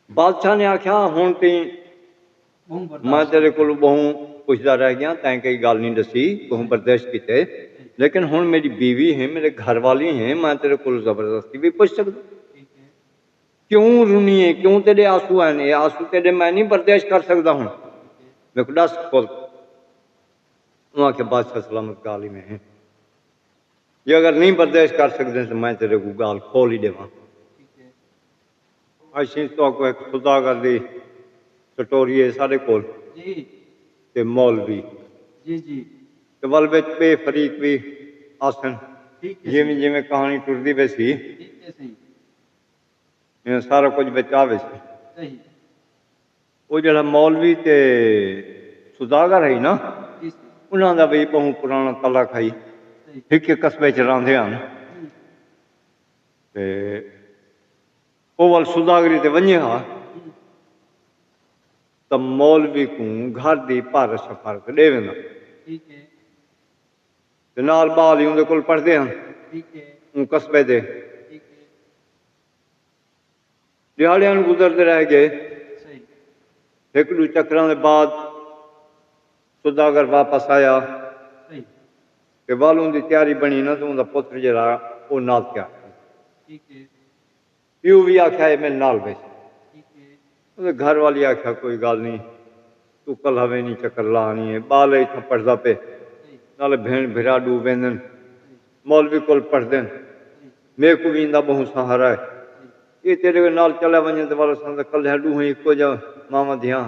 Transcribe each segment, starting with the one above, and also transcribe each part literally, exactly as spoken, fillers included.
بادشاہ نے آکھیا، ہن تیں بہوں برداشت میں تیرے کولوں بہوں پچھدا رہ گیا، تیں کئی گالھ نہیں ڈسی، بہوں برداشت کیتے، لیکن ہن میری بیوی ہے، میرے گھر والی ہے، میں تیرے کولوں زبردستی بھی پچھ سکدا؟ کیوں رونی ہے؟ کیوں تیرے آنسو ہیں؟ یہ آنسو تیرے میں نہیں برداشت کر سکدا ہن۔ میرے کو ڈس کھول۔ انہاں آکھیا، بادشاہ سلامت گالھ ہی میں ہے، جے اگر نہیں برداشت کر سکدے تو میں تیرے کو گالھ کھول ہی ڈیواں۔ اچھا، تو کو ایک سوداگر دی سٹوری ہے ساڈے کول، جی۔ تے مولوی، جی جی۔ تے ول وچ بے فریق بھی آسن، ٹھیک ہے جیویں سہی۔ جیویں کہانی ٹردی ویسی، ٹھیک ہے سہی۔ ایویں سارا کچھ وچ آ ویسی۔ صحیح۔ وہ جڑا مولوی تے سوداگر ہے نا، جی سہی۔ انہاں دا بھی بہت پرانا تعلق ہے، صحیح۔ ہک قصبے چ رہندے ہن۔ ہوں۔ تے او ول سوداگری تے ونجے ہا، تاں مولوی کوں گھر دی پارہ سفارت ݙے ویندا۔ ٹھیک ہے۔ تے نال ٻال ہی اوندے کول پڑھدے ہن، ٹھیک ہے۔ اوں قصبے دے۔ ٹھیک ہے۔ ݙیہاڑیاں گزردے رہ ڳئے۔ صحیح۔ ہک ݙو چکراں دے بعد سوداگر واپس آیا۔ صحیح۔ تے ول اوندی تیاری بݨی نہ، تے اوندا پتر جیڑھا، او نال تیار تھی۔ ٹھیک ہے۔ پیو وی آکھیا، اے میݙے نال ویسی۔ ٹھیک ہے۔ اوندے گھر والی آکھیا، کوئی ڳالھ نہیں، توں کلہا ویندیں چکر لا آنیں، اے ٻال اتھاں پڑھدا پئے، نالے بھیݨ بھرا ݙو ویندن، مولوی کول پڑھدن، میکوں وی ایندا ٻہوں سہارا ہے۔ اے تیݙے نال چلے ونڄن تے ول اساں تاں کلہے ݙوہیں ہکو جہا ماواں دھیاں،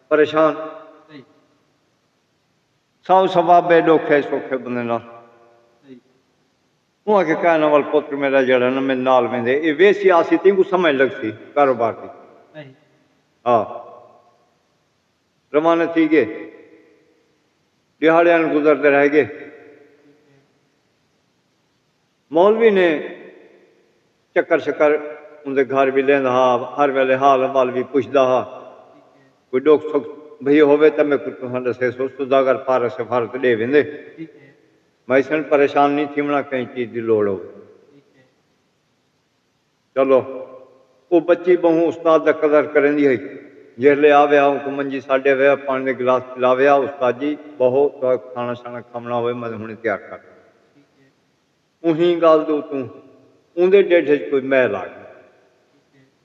پریشان۔ ساؤ ثواب ہے ݙوکھے سوکھے بندے نال۔ صحیح۔ اوں آکھیا، کائناں ول پتر میݙا جیڑھا نا میݙے نال ویندے، اے ویسی آسی، تینکوں سمجھ لڳسی کاروبار دی۔ صحیح۔ ہاں۔ روانہ تھی ڳئے۔ ݙیہاڑیاں گزردے رہ ڳئے۔ مولوی نے چکر شکر اوندے گھر وی لیندا ہا، ہر ویلے حال احوال وی پچھدا ہا۔ کوئی ݙکھ سکھ بھئی ہووے تاں میکوں تساں ݙسیسو، سوداگر پارہ سفارت ݙے ویندے۔ میں ایسن پریشان نہیں تھیوݨا کہیں چیز دی لوڑ ہووے۔ چلو، او بچی ٻہوں استاد دا قدر کریندی ہئی۔ جیڑھلے آویا، اونکوں منجی ساݙے ویا، پاݨی دے گلاس پلاویا، استاد جی، ٻہو، تہاکوں کھاݨا شاݨا کھاوݨا ہووے، میں ہݨے تیار کر ݙینداں۔ اہیں ڳالھ دے اتوں اوندے ڈھڈھ اچ کوئی میل آ ڳئی۔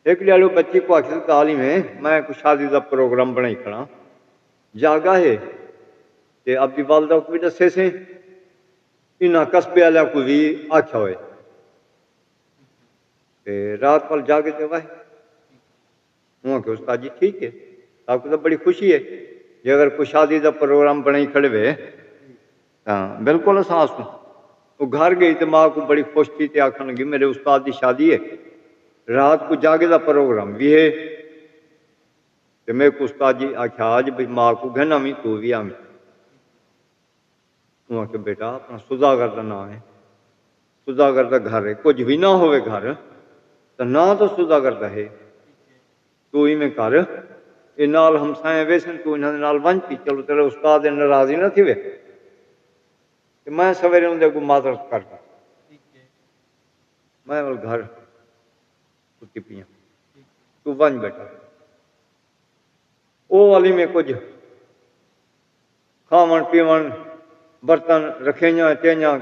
ہک ݙیہاڑے او بچی کوں آکھیس، ڳالھ ایویں، میں کوئی شادی دا پروگرام بݨائی کھڑاں، جاڳا ہے تے آپدی والدہ کوں وی ݙسیسیں، انہاں قصبے آلیاں کوں وی آکھیا ہوئے۔ تے رات پل جاڳے تے وہے۔ اوں آکھیا، استاد جی ٹھیک ہے، ساکوں تاں بڑی خوشی ہے، جے اگر کوئی شادی دا پروگرام بݨائی کھڑے وے تاں بالکل اساں آسوں۔ او گھر ڳئی تے ماء کوں بڑی خوش تھی تے آکھݨ لڳی، میݙے استاد دی شادی ہے، رات کوں جاڳے دا پروگرام وی ہے۔ تے میکوں استاد جی آکھیا، اڄ بھئی ماء کوں گھن آویں، توں وی آویں۔ اوں آکھیا، بیٹا، اپݨا سوداگر دا ناں ہے، سوداگر دا گھر ہے، کجھ وی نہ ہووے گھر، تاں ناں تاں سوداگر دا ہے۔ توں ایویں کر، اے نال ہمسائے ویسن، توں انہاں دے نال ونڄ پئی، چلو تیݙا استاد اے ناراض ہی نہ تھیوے۔ تے میں سویرے اوندے اڳوں معذرت کر ݙینداں۔ میں ول گھر ستی پئی آں، توں ونڄ بیٹا۔ او علی میں کجھ کھاوݨ پیوݨ، برتن رکھیاں چیاں،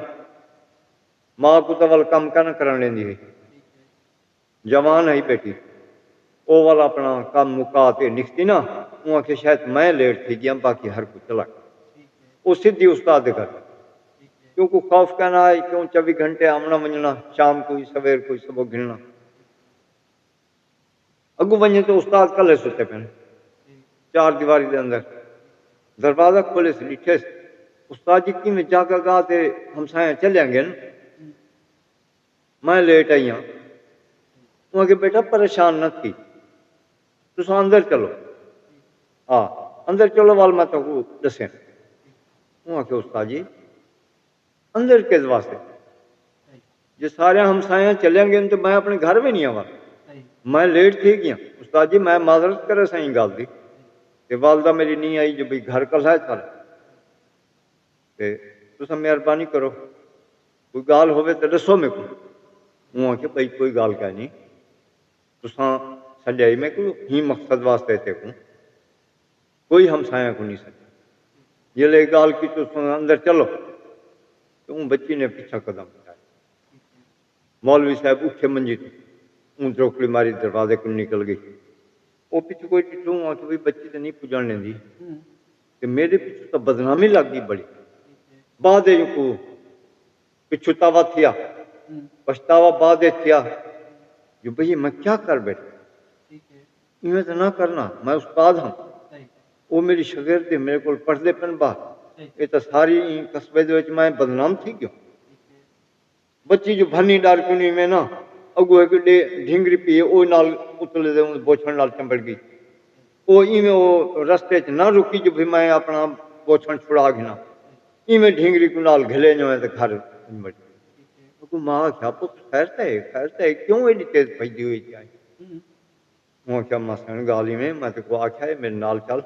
ماء کوں تاں ول کم کائناں کرݨ ݙیندی ہئی۔ جوان ہئی بیٹی، او ول اپݨا کم مکا تے نکھتی نا، اوں آکھیا، شاید میں لیٹ تھی ڳیاں، باقی ہر کوئی چلا ڳیا۔ او سدھی استاد دے گھر، کیوں کوئی خوف کائناں ہئی، کیوں چووی گھنٹے آوݨا ونڄݨا، شام کوں وی، سویر کوں وی، صبح گھنݨا۔ اڳوں ونڄے تے استاد کلھے ستے پئن چار دیواری دے اندر۔ دروازہ کھولیس، ݙٹھیس، استاد جی کیویں جاڳا ڳا تے ہمسایاں چلیاں ڳئن، میں لیٹ آئی ہاں۔ اوں آکھیا، بیٹا پریشان نہ تھی، تساں اندر چلو۔ ہا، اندر چلو ول میں تہاکوں ݙسیاں۔ اوں آکھیا، استاد جی، اندر کس واسطے؟ جے ساریاں ہمسایاں چلیاں ڳئن تے میں اپݨے گھر وی نہیں آواں۔ میں لیٹ تھی ڳیاں۔ استاد جی، میں معذرت کریساں ایں ڳالھ دی۔ تے والدہ میݙی نہیں آئی جو بھئی گھر کلھا ہے سارے۔ تے تساں مہربانی کرو، کوئی ڳالھ ہووے تے ݙسو میکوں۔ اوں آکھیا، بھئی کوئی ڳالھ کائنی، تساں سݙیا ہئی میکوں ہی مقصد واسطے تیکوں، کوئی ہمسایاں کوں نہیں سݙیا۔ جیلے ڳالھ کیتی، اندر چلو، تے اوں بچی نے پچھا قدم ہٹایا۔ مولوی صاحب اٹھے منجی توں، اوں دروکڑی ماری دروازے کوں نکل ڳئی۔ او پچھوں کوئی ݙٹھو، اوں آکھیا بھئی بچی تے نہیں پڄݨ ݙیندی، تے میݙے پچھوں تاں بدنامی لڳ ڳئی بڑی۔ بعد وچ اوکوں پچھتاوا تھیا، پچھتاوا بعد وچ تھیا جو بھئی میں کیا کر بیٹھا، ایویں تاں نہ کرنا، میں استاد ہاں، او میݙی شاگرد ہے، میݙے کول پڑھدے پن ٻاہر، اے تاں ساری ایں قصبے دے وچ میں بدنام تھی ڳیوں۔ بچی جو بھنی ݙر کنوں ایویں نہ، اڳوں ہک ݙے ڈھینگری پئی ہے، او نال اتلے دے اوں بوچھݨ نال چمبڑ ڳئی۔ او ایویں او رستے اچ نہ رکی جو بھئی میں اپݨا بوچھݨ چھڑا گھناں۔ ایویں ڈھینگری کوں نال گھلے ونڄے تے گھر ونڄ وڑی۔ اڳوں ماں آکھیا، پتر خیر تاں ہے، خیر تاں ہے، کیوں ایݙی تیز بھڄدی ہوئی چائی؟ اوں آکھیا، ماسݨ ڳالھ ایویں، میں تیکوں آکھیا ہے میݙے نال چل۔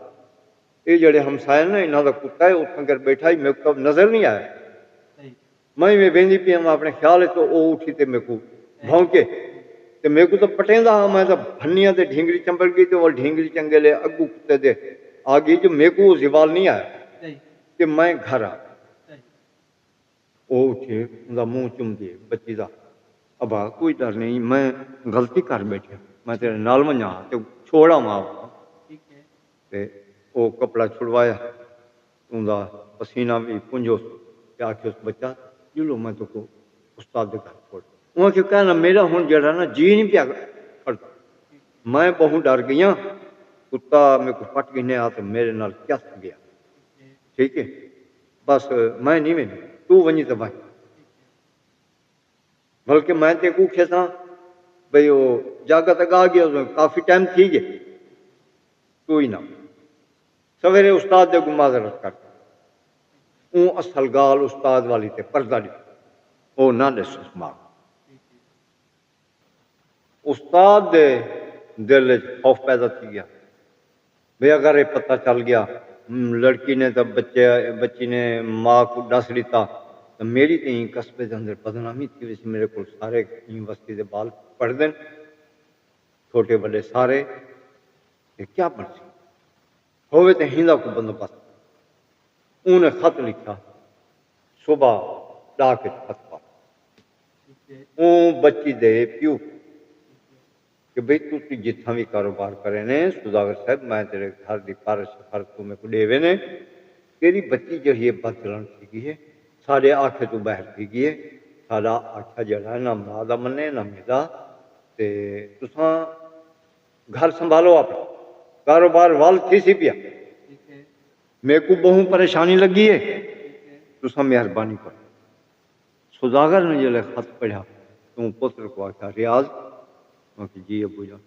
اے جیڑھے ہمسائے ہن نا، انہاں دا کتا ہے، اتھاں کر ٻیٹھا ہئی، میکوں تاں نظر نہیں آیا۔ میں ایویں ویندی پئی ہاں، میں اپݨے خیال اچ، او اٹھی تے میکوں بھونکے۔ تے میکوں تاں پٹیندا ہا، میں تاں بھنیاں تے ڈھینگری چمبڑ ڳئی، تے او ڈھینگری چنگے لے اڳوں کتے دے آ ڳئی جو میکوں او زوال نہیں آیا۔ تے میں گھر آ ڳئی۔ او اٹھے، اوندا منہ چمدی ہے بچی دا۔ ابا، کوئی ڈر نہیں، میں غلطی کر بیٹھیا، میں تیݙے نال ونڄاں تے چھوڑ آواں۔ تے او کپڑا چھڑوایا، اوندا پسینہ وی پنجوس، تے آکھیس، بچہ، جلو میں تیکوں استاد دے گھر چھوڑ۔ اوں آکھیا، کہنا میݙا ہݨ جیڑھا نا جی نہیں پیا کھڑدا، میں ٻہوں ݙر ڳئی ہاں، کتا میکوں پٹ گھنے آ تے میݙے نال چس ڳیا۔ ٹھیک ہے، بس میں نہیں ویندی، توں ونڄیں تے ونڄ۔ بلکہ میں تیکوں کھیساں بھئی او جاگت اڳا ڳیا، کافی ٹائم تھی ڳئے، توں ہی نہ۔ سویرے استاد دے اڳوں معذرت کر۔ اوں اصل ڳالھ استاد والی تے پردہ ݙتا، او نہ ݙسس ماں۔ استاد دے دل اچ خوف پیدا تھی ڳیا۔ بھئی اگر اے پتہ چل ڳیا، م، لڑکی نے تاں بچے، بچی نے ماں کوں ݙس ݙتا، تاں میݙی تے ایں قصبے دے اندر بدنامی تھی ویسی، میݙے کول سارے ایں وستی دے ٻال پڑھدن، چھوٹے وݙے سارے، تے کیا بݨسی؟ ہووے تے ہیندا کوئی بندوبست۔ اوں نے خط لکھیا، صبح ݙاک اچ خط پا۔ اوں بچی دے پیو کہ بھئی توں، توں جتھاں وی کاروبار کرینے، سوداگر صاحب، میں تیݙے گھر دی پارش فرض توں میکوں ݙے وینے۔ تیݙی بچی جیڑھی ہے بدچلݨ تھی ڳئی ہے، ساݙے آکھے توں ٻاہر تھی ڳئی ہے۔ ساݙا آکھیا جیڑھا ہے نہ ماء دا منے نہ میݙا۔ تے تساں گھر سنبھالو اپݨا، کاروبار ول تھیسی پیا۔ میکوں ٻہوں پریشانی لڳی ہے، تساں مہربانی کرو۔ سوداگر نے جیلے خط پڑھیا، توں پتر کوں آکھیا، ریاض؟ اوں آکھیا، جی ابو جان۔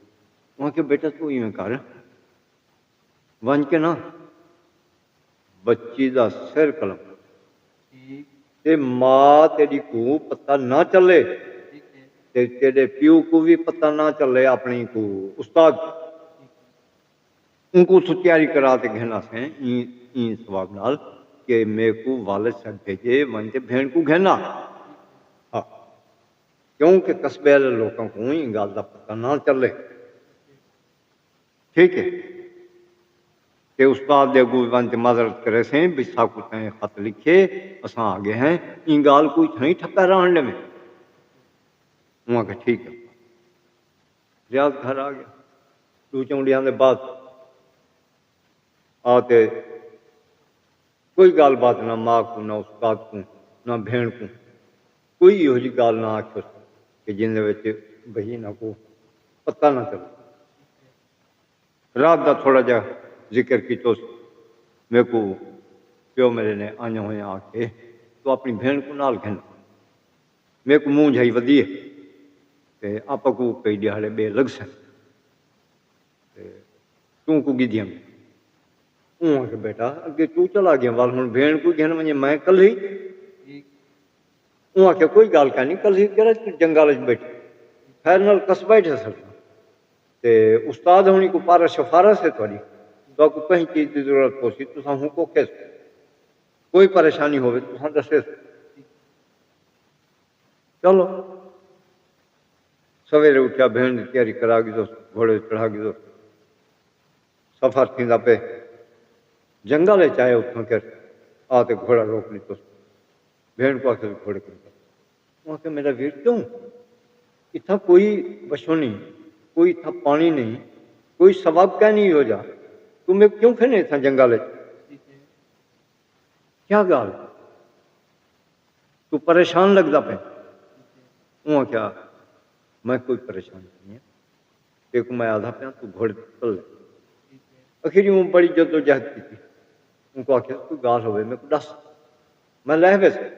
اوں آکھیا، بیٹا توں ایویں کر، ونڄ کے نا بچی دا سر قلم کر، تے ماء تیݙی کوں پتہ نہ چلے، تے تیݙے پیو کوں وی پتہ نہ چلے، اپݨی کوں استاد کوں۔ اونکوں اتھوں تیاری کرا تے گھن آسیں، ایں، ایں ثواب نال کہ میکوں والد صاحب بھیجے، ونڄ تے بھیݨ کوں گھن آ۔ ہا۔ کیونکہ قصبے آلے لوکاں کوں ایں ڳالھ دا پتہ نہ چلے۔ ٹھیک ہے۔ تے استاد دے اڳوں ونڄ تے معذرت کریسیں، بھئی ساکوں تیں خط لکھے، اساں آ ڳئے ہیں، ایں ڳالھ کوں اتھاں ہی ٹھپا رہݨ ݙیویں۔ اوں آکھیا، ٹھیک ہے۔ ریاض گھر آ ڳیا۔ ݙو چؤں ݙینہاں دے بعد آ تے کوئی ڳالھ بات نہ ماء کوں، نہ استاد کوں، نہ بھیݨ کوں۔ کوئی ایہو جئی ڳالھ نہ آکھیس کہ جیندے وچ بھئی انہاں کوں پتہ نہ چلے۔ رات دا تھوڑا جیہا ذکر کیتوس، میکوں پیو میݙے نے آنڄاں ہوئیاں آکھے، توں اپݨی بھیݨ کوں نال گھن۔ میکوں منہ جھائی ودی ہے تے آپاں کوں کئی ݙیہاڑے ٻئے لڳسن۔ تے توں کوں ڳدھیاں میں۔ اوں آکھیا، بیٹا، اڳے توں چلا ڳیا، ول ہݨ بھیݨ کوں گھن ونڄے، میں کلھی۔ اوں آکھیا، کوئی ڳالھ کائنی، کلھی کیڑھا توں جنگل اچ ٻیٹھے، خیر نال قصبہ اچ ہسݨ۔ تے استاد ہوݨی کوں پارس شفارس ہے تہاݙی، تہاکوں کہیں چیز دی ضرورت پوسی، تساں ہوں کوکھے سو، کوئی پریشانی ہووے، تساں ݙسیسو۔ چلو، سویرے اٹھیا، بھیݨ دی تیاری کرا ڳھدوس، گھوڑے چڑھا گزو۔ سفر تھیندا پئے۔ جنگل اچ آئے، اتھاں کر آ تے گھوڑا روک ݙتو۔ بھیݨ کوں آکھیا، گھوڑے کوں روک۔ اوں آکھیا، میݙا ویر، کیوں؟ اتھاں کوئی وشو نہیں، کوئی اتھاں پاݨی نہیں، کوئی سبب کائنی ایہو جا، توں میکوں کیوں کھیݨے اتھاں جنگل اچ؟ کیا ڳالھ؟ توں پریشان لڳدا پئیں؟ اوں آکھیا، میں کوئی پریشان نہیں ہاں، تیکوں میں آہدا پیاں، توں گھوڑے تے چل۔ اخیری اوں بڑی جدوجہد کیتی، اونکوں آکھیا، کوئی ڳالھ ہووے میکوں ݙس، میں لہہ ویساں۔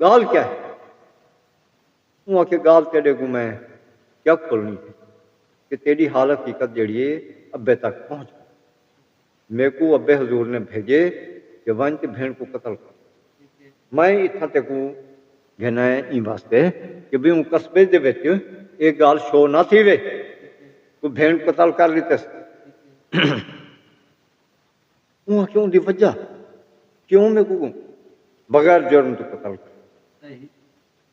ڳالھ کیا ہے؟ اوں آکھیا، ڳالھ تیݙے کوں میں کیا کھولݨی ہے کہ تیݙی حال حقیقت جیڑھی ہے، ابے تک پہنچ ڳئی۔ میکوں ابے حضور نے بھیڄے کہ ونڄ تے بھیݨ کوں قتل کر۔ میں اتھاں تیکوں گھن آیا ایں واسطے کہ بھئی اوں قصبے دے وچ اے ڳالھ شو نہ تھیوے، کوئی بھیݨ قتل کر ݙتس۔ اوں آکھیا، اوندی وجہ کیوں میکوں بغیر جرم توں قتل کر؟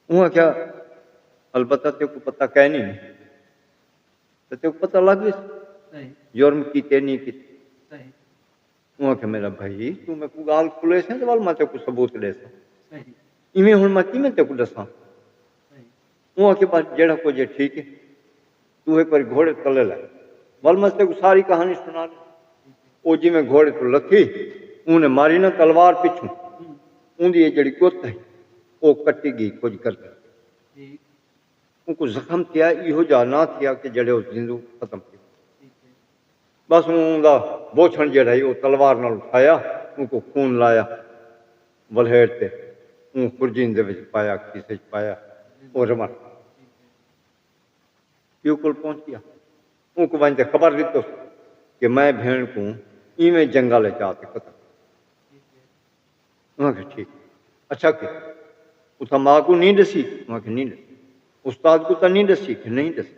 اوں آکھیا، البتہ تیکوں پتہ کائنی، تے تیکوں پتہ لڳ ویسی جرم کیتے نہیں کیتے۔ اوں آکھیا، میݙا بھائی، توں میکوں ڳالھ کھلیسیں تے ول میں تیکوں ثبوت ݙیساں۔ ایویں ہݨ میں کیویں تیکوں ݙساں؟ اوں آکھیا، بس جیڑھا کجھ ہے ٹھیک ہے، توں ہک واری گھوڑے تلے لہہ، ول میں تیکوں ساری کہانی سݨا ݙیساں۔ او جیویں گھوڑے توں لتھی، اوں نے ماری نہ تلوار پچھوں، اوندی اے جیڑھی ڳت ہے، او کٹی ڳئی، کجھ کر ڳئی۔ اونکوں زخم تھیا، ایہو جا نہ تھیا کہ جیڑھے او زندوں ختم تھی۔ بس اوں دا بوچھݨ جیڑھا ہئی، او تلوار نال اٹھایا، اونکوں خون لایا، ولھیڑ تے اوں خرجین دے وچ پایا، کھیسے وچ پایا، او روݨ پیو کول پہنچ ڳیا۔ اونکوں ونڄ تے خبر ݙتوس کہ میں بھیݨ کوں ایویں جنگل اچ آ تے قتل۔ اوں آکھیا، ٹھیک۔ اچھا کیتا؟ اتھاں ماء کوں نی ݙسی؟ اوں آکھیا، نی ݙسی۔ استاد کوں تاں نی ݙسی؟ کہ نہیں ݙسی۔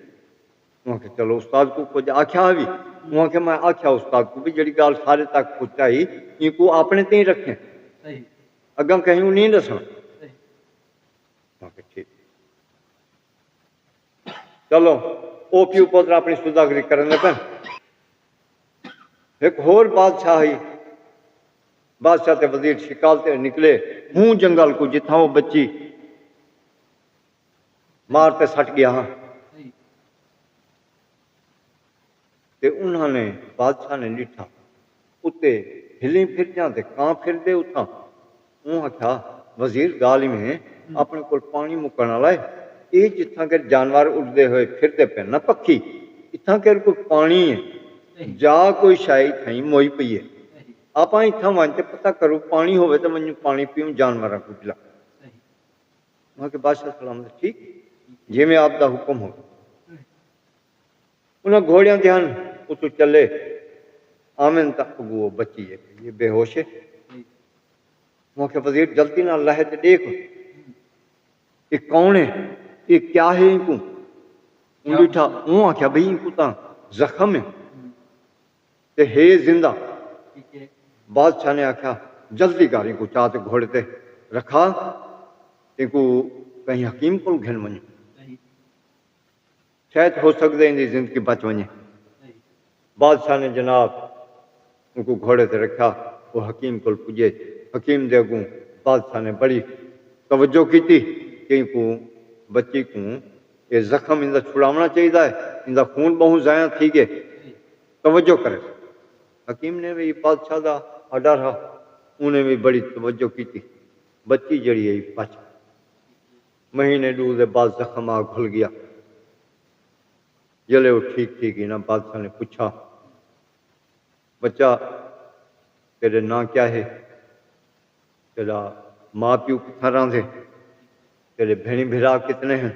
اوں آکھیا، چلو، استاد کوں کجھ آکھیا ہووی؟ اوں آکھیا، میں آکھیا استاد کوں بھی جیڑھی ڳالھ سارے تک پہنچائی، اینکوں اپݨے تئیں رکھیں، اڳاں کہیں کوں نی ݙسݨا۔ اوں آکھیا، ٹھیک۔ چلو، او پیو پتر اپݨی سوداگری کریندے پئن۔ ہک ہور بادشاہ ہئی۔ بادشاہ تے وزیر شکار تے نکلے، ہوں جنگل کوں، جتھاں او بچی مار تے سٹ ڳیا ہا۔ تے انہاں نے، بادشاہ نے ݙٹھا، اتے بھلیں پھردیاں تے کاں پھردے اتھاں۔ اوں آکھیا، وزیر، ڳالھ ایویں ہے، اپݨے کول پاݨی مکݨ آلا ہے، اے جتھاں کہ جانور اݙدے ہوئے پھردے پئن نا، پکھی، اتھاں کیڑھ کوئی پاݨی ہے؟ جا کوئی شے اتھائیں موئی پئی ہے۔ آپاں اتھاں ونڄ تے پتہ کروں، پاݨی ہووے تاں ونڄوں پاݨی پیوں، جانوراں کوں پلا۔ اوں آکھیا، بادشاہ سلامت، ٹھیک، جیویں آپ دا حکم ہووے۔ انہاں گھوڑیاں تے ہن، اتوں چلے آون تاں اڳوں او بچی ہے، اے بے ہوش ہے۔ اوں آکھیا، وزیر، جلدی نال لہہ تے ݙیکھ، اے کون ہے؟ اے کیا ہے اینکوں؟ اوں ݙٹھا، اوں آکھیا، بھئی، اینکوں تاں زخم ہے تے ہے زندہ۔ بادشاہ نے آکھیا، جلدی کر، اینکوں چا تے گھوڑے تے رکھا، اینکوں کہیں حکیم کول گھن ونڄ۔ شاید ہو سڳدے ایندی زندگی بچ ونڄے۔ بادشاہ نے جناب اونکوں گھوڑے تے رکھیا، او حکیم کول پڄے۔ حکیم دے اڳوں بادشاہ نے بڑی توجہ کیتی کہ اینکوں، بچی کوں، اے زخم ایندا چھڑاوݨا چاہیدا ہے، ایندا خون ٻہوں ضائع تھی ڳئے، توجہ کرے۔ حکیم نے وی، بادشاہ دا آرڈر ہا، اوں نے وی بڑی توجہ کیتی۔ بچی جیڑھی ہے بچ ڳئی۔ مہینے ݙو دے بعد زخم آ گھل ڳیا۔ جلے او ٹھیک تھی ڳئی نا، بادشاہ نے پچھا، بچہ، تیݙے ناں کیا ہے؟ تیݙا ماء پیو کتھاں رہندے؟ تیݙے بھیݨیں بھرا کتنے ہن؟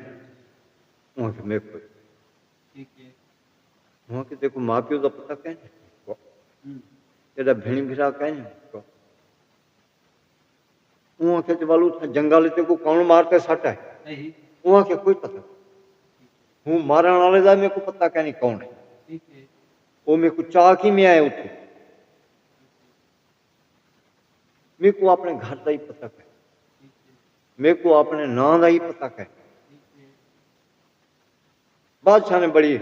اوں آکھیا، میکوں کوئی۔ اوں آکھیا، تیکوں ماء پیو دا پتہ کائنی؟ تیݙا بھیݨیں بھرا کائنی؟ اوں آکھیا، تے ول اتھاں جنگل اچ تیکوں کون مار تے سٹ آئے؟ اوں آکھیا، کوئی پتہ نہیں۔ ہوں مارݨ آلے دا میکوں پتہ کائنی کون ہے۔ او میکوں چا کیویں آئے اتھوں؟ میکوں اپݨے گھر دا ہی پتہ کائنی۔ میکوں اپݨے ناں دا ہی پتہ کائنی۔ بادشاہ نے بڑی،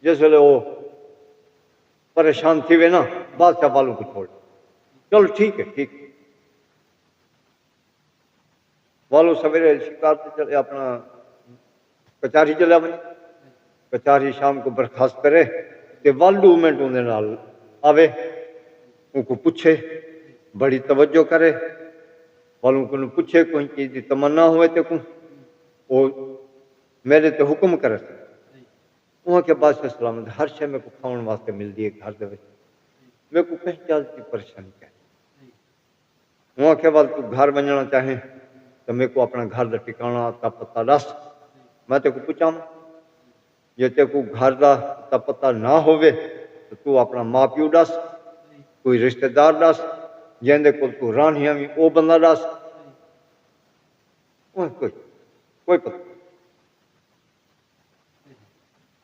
جس ویلے وہ پریشان تھی وے نا، بادشاہ والوں کو چھوڑ، چلو ٹھیک ہے، ٹھیک ہے۔ والوں سویرے شکار تے چلے، اپنا کچاری چلے ونڄے، کچاری شام کو برخاست کرے تے ول ݙو منٹ اوندے نال آوے، اونکوں پچھے، بڑی توجہ کرے، والوں کنوں پچھے کوئی چیز دی تمنا ہوئے تے کوں او میݙے تے حکم کرے۔ اوں آکھیا، بادشاہ سلامت، ہر شے میکوں کھاوݨ واسطے ملدی ہے گھر دے وچ، میکوں کہیں چیز دی پریشانی کائنی۔ اوں آکھیا، ول توں گھر ونڄݨا چاہیں تاں میکوں اپݨا گھر دا ٹکاݨا، اتا پتہ ݙس، میں تیکوں پچاواں۔ جے تیکوں گھر دا اتا پتہ نہ ہووے تاں توں اپݨا ماء پیو ݙس، کوئی رشتہ دار ݙس، جیندے کول توں راہنی آویں او بندہ ݙس۔ اوہ کوئی، کوئی پتہ۔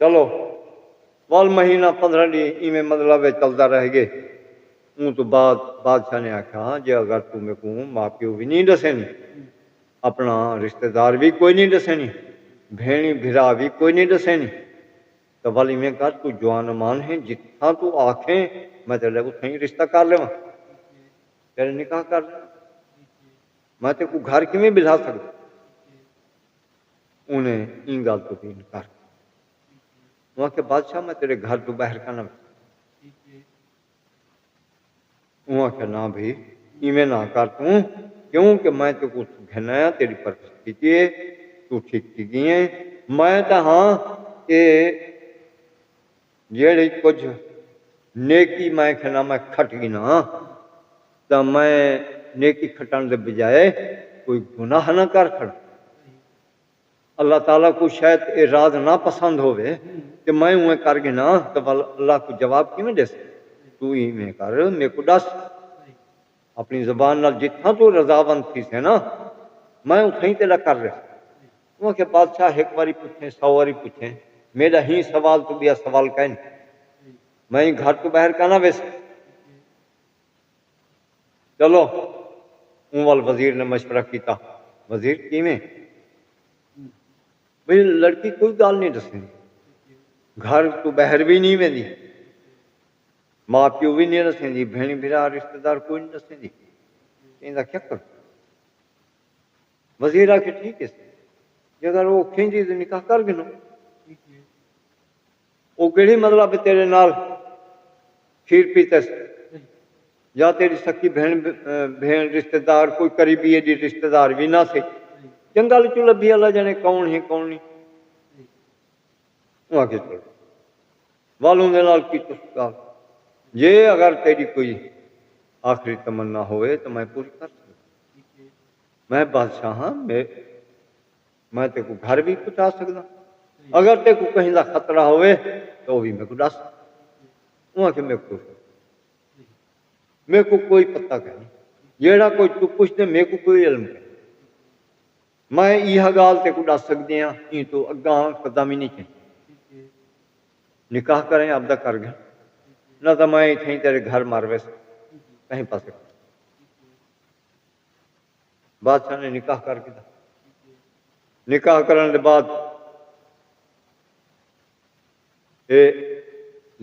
چلو، ول مہینہ پندرہ ݙینہہ ایویں مطلب ہے چلدا رہ ڳئے۔ اوں توں بعد بادشاہ نے آکھیا، ہاں جے اگر توں میکوں ماء پیو وی نہیں ݙسینی، اپݨا رشتہ دار وی کوئی نہیں ݙسینی، بھیݨی بھرا وی کوئی نہیں ݙسینی، تاں ول ایویں کر، توں جوان امان ہیں، جتھاں توں آکھیں میں تیݙے اتھاں ہی رشتہ کر لیواں، تیݙے نکاح کر لیواں۔ میں تیکوں گھر کیویں ٻلھا سڳداں؟ انہیں ایں ڳالھ توں وی انکار کیتا۔ اوں آکھیا، بادشاہ، میں تیݙے گھر توں ٻاہر کائناں ویساں۔ اوں آکھیا، نہ بھئی، ایویں نہ کر توں، کیوں کہ میں تیکوں اتھوں گھن آیاں، تیݙی پرورش کیتی ہے، توں ٹھیک تھی ڳئی ہیں۔ میں تاں ہاں اے جیڑھی کجھ نیکی میں کھنا میں کھٹ گھناں، تاں میں نیکی کھٹݨ دے بجائے کوئی گناہ نہ کر کھڑاں۔ اللہ تعالیٰ کوں شاید اے راز ناپسند ہووے تے میں اونویں کر گھناں، تاں ول اللہ کوں جواب کیویں ݙیسے؟ توں ایویں کر، میکوں ݙس۔ اپݨی زبان نال جتھاں توں رضاوند تھیسیں نا، میں اتھائیں تیݙا کر ݙیساں۔ اوں آکھیا، بادشاہ، ہک واری پچھیں، سو واری پچھیں، میݙا ہیں سوال توں ٻیا سوال کائنی۔ میں ایں گھر توں ٻاہر کائناں ویساں۔ چلو، اوں ول وزیر نے مشورہ کیتا۔ وزیر، کیویں؟ بھئی، لڑکی کوئی ڳالھ نہیں ݙسیندی، گھر توں ٻاہر وی نہیں ویندی، ماء پیو وی نہیں ݙسیندی، بھیݨ بھرا رشتہ دار کوئی نہیں ݙسیندی، ایندا کیا کروں؟ وزیر آکھے، ٹھیک ہے، جے اگر او کھیندی تے نکاح کر گھنو۔ او کیڑھی مطلب ہے تیݙے نال کھیر پیتس؟ یا تیݙی سکی بھیݨ، بھیݨ رشتہ دار، کوئی قریبی ایݙی رشتہ دار وی نہ سی۔ جنگل چوں لبھی، اللہ ڄاݨے کون ہے کون نہیں۔ اوں آکھے، چلو، ول اوندے نال کیتس ڳالھ، جے اگر تیݙی کوئی آخری تمنا ہووے تاں میں پوری کر سڳداں۔ میں بادشاہ ہاں، میں، میں تیکوں گھر وی پہنچا سڳداں۔ اگر تیکوں کہیں دا خطرہ ہووے تاں او وی میکوں ݙس۔ اوں آکھے، میکوں، میکوں کوئی پتہ کائنی، جیڑھا کجھ توں پچھدیں میکوں کوئی علم کائنی۔ میں ایہا ڳالھ تیکوں ݙس سڳدی ہاں، ایں توں اڳاں قدم ہی نہیں چاہیدا۔ نکاح کریں، آپدا کر گھن، نہ تاں میں اتھائیں تیݙے گھر مر ویساں، کہیں پاسے۔ بادشاہ نے نکاح کر گھدا۔ نکاح کرݨ دے بعد اے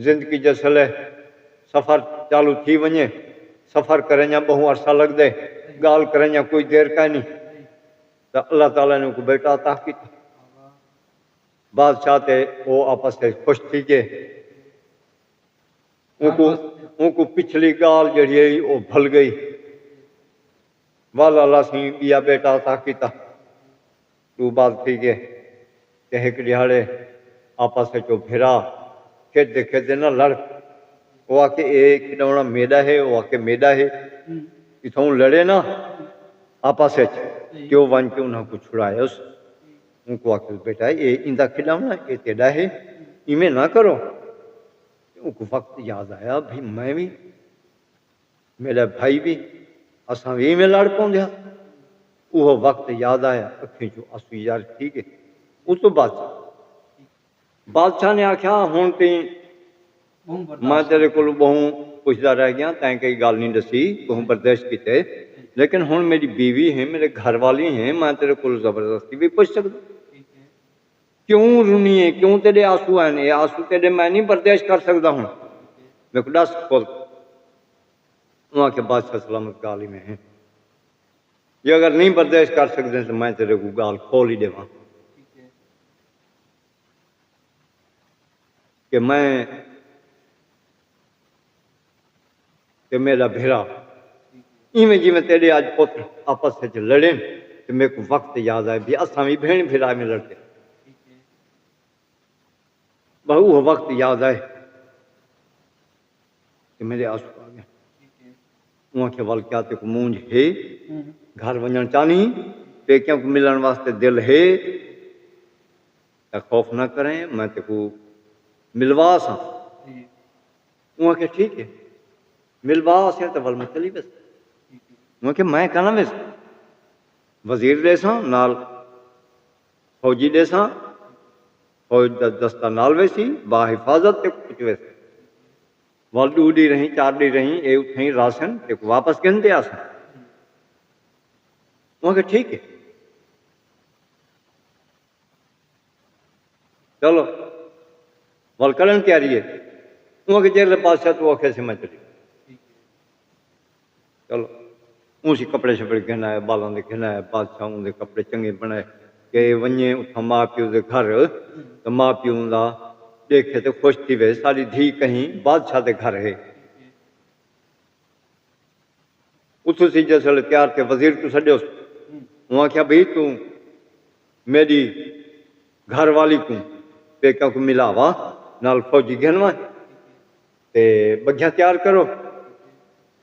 زندگی جسلے سفر چالو تھی ونڄے، سفر کرینڄاں ٻہوں عرصہ لڳدے، ڳالھ کرینڄاں کوئی دیر کائنی، تاں اللہ تعالیٰ نے اونکوں بیٹا عطا کیتا۔ بادشاہ تے او آپس وچ خوش تھی ڳئے۔ اونکوں، اونکوں پچھلی ڳالھ جیڑھی ہئی، او بھل ڳئی۔ ول اللہ سئیں ٻیا بیٹا عطا کیتا۔ ݙو ٻال تھی ڳئے تے ہک ݙیہاڑے آپس وچ او بھرا کھیݙدے کھیݙدے نہ لڑ پئے۔ او آکھے، اے کھݙوݨا میݙا ہے، او آکھے میݙا ہے۔ اتھاؤں لڑے نا آپس وچ، تے او ونڄ کے انہاں کوں چھڑائے اس۔ اونکوں آکھے، بیٹا، اے ایندا کھݙوݨا، اے تیݙا ہے، ایویں نہ کرو۔ تے اونکوں وقت یاد آیا، بھئی میں وی، میݙا بھائی وی، اساں وی ایویں لڑ پوندے ہا۔ اوہو وقت یاد آیا، اکھیں چوں آنسو جاری تھی ڳئے۔ اس توں بعد بادشاہ نے آکھیا، ہݨ تئیں میں تیݙے کولوں ٻہوں پچھدا رہ ڳیاں، تیں کئی ڳالھ نہیں ݙسی، ٻہوں برداشت کیتے، لیکن ہݨ میݙی بیوی ہے، میݙے گھر والی ہے، میں تیݙے کولوں زبردستی وی پچھ سڳداں۔ کیوں رنی ہے؟ کیوں تیݙے آنسو آئن؟ اے آنسو تیݙے میں نہیں برداشت کر سڳدا ہݨ۔ میکوں ݙس کھول۔ اوں آکھیا، بادشاہ سلامت، ڳالھ ایویں ہے، جے اگر نہیں برداشت کر سڳدیں تاں میں تیݙے کوں ڳالھ کھول ہی ݙیواں کہ میں تے میݙا بھرا، ایویں جیویں تیݙے اڄ پتر آپس وچ لڑن، تے میکوں وقت یاد آئے، بھی اساں وی بھیݨ بھرا ایویں لڑدے۔ بہو، وہ وقت یاد آئے کہ میرے آنسو آ گئے۔ اوں آکھیا، ول کیا تیکوں مونجھ ہے؟ گھر ونڄݨ چاہنی؟ پیکیاں کوں ملݨ واسطے دل ہے؟ تاں خوف نہ کریں، میں تیکوں ملوا ساں۔ اوں آکھیا، ٹھیک ہے، ملوا آسیں تاں ول میں چلی ویساں۔ اوں آکھیا، میں کاں نہ ویساں، وزیر ݙیساں، نال فوجی ݙیساں، فوج دا دستہ نال ویسی، با حفاظت تے پہنچ ویسے۔ ول ݙو ݙینہہ رہیں، چار ݙینہہ رہیں، اے اتھائیں رہسن، تیکوں واپس گھن تے آسن۔ اوں آکھیا، ٹھیک ہے، چلو، ول کرݨ تیاری ہے۔ اوں آکھیا، جیڑھے بادشاہ توں آکھے سے میں چلی۔ چلو، اوں سی کپڑے شپڑے گھن آئے، ٻالاں دے گھن آئے، بادشاہ اوں دے کپڑے چنڳے بݨائے کہ ونڄے اتھاں ماء پیو دے گھر، تاں ماء پیو اوندا ݙیکھے تے خوش تھیوے، ساݙی دھی کہیں بادشاہ دے گھر ہے۔ اتھوں سی جس ویلے تیار تھئے، وزیر کوں سݙیوس۔ اوں آکھیا، بھئی، توں میݙی گھر والی کوں پیکاں کوں ملاوا، نال فوجی گھن ونڄ تے ٻگھیاں تیار کرو۔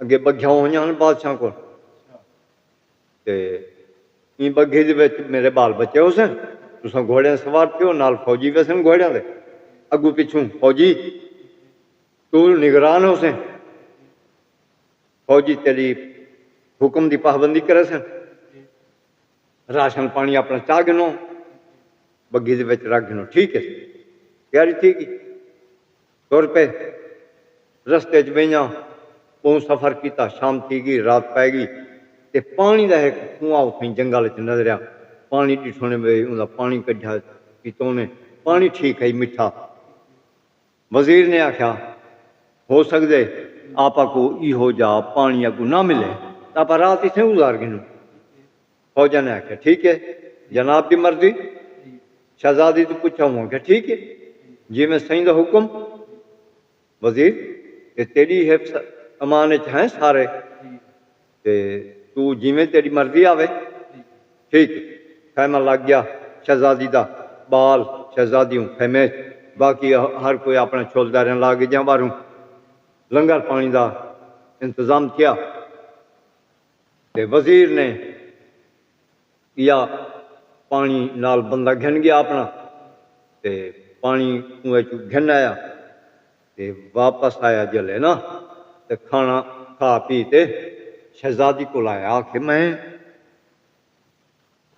اڳے ٻگھیاں ہوندیاں ہن بادشاہ کول، تے ایں ٻگھی دے وچ میرے ٻال بچے ہوسن، تساں گھوڑیاں سوار تھیو، نال فوجی ویسن گھوڑیاں دے، اڳوں پچھوں فوجی، توں نگران ہوسیں۔ فوجی تیݙی حکم دی پابندی کریسن۔ راشن پاݨی اپݨا چا گھنو، ٻگھی دے وچ رکھ گھنو، ٹھیک ہے؟ تیاری تھی ڳئی، تر پئے۔ رستے اچ ٻہیاں، ٻہوں سفر کیتا، شام تھی ڳئی، رات پئے ڳئی، تے پاݨی دا ہک کنواں اتھائیں جنگل اچ نظریا۔ پاݨی ݙٹھونے، ٻئے اوندا پاݨی کڈھیا، پیتونے، پاݨی ٹھیک ہئی، مٹھا۔ وزیر نے آکھیا، ہو سڳدے آپاں کوں ایہو جا پاݨی اڳوں نہ ملے، تاں آپاں رات اتھیں گزار گھنوں۔ فوجیاں نے آکھیا، ٹھیک ہے، جناب دی مرضی۔ شہزادی توں پچھا، اوں آکھیا، ٹھیک ہے، جیویں سئیں دا حکم۔ وزیر، اے تیݙی حفظ امان اچ ہیں سارے، تے توں جیویں تیݙی مرضی آوے۔ ٹھیک ہے۔ خیمہ لڳ ڳیا، شہزادی دا ٻال، شہزادی اوں خیمے اچ، باقی ہر کوئی اپݨا چھول داریاں لا ڳجیاں ٻاہروں۔ لنگر پاݨی دا انتظام تھیا۔ تے وزیر نے یا پاݨی نال بندہ گھن ڳیا اپݨا، تے پاݨی کنویں چوں گھن آیا، تے واپس آیا جلے نا، تے کھانا کھا پی تے شہزادی کول آیا، آکھے، میں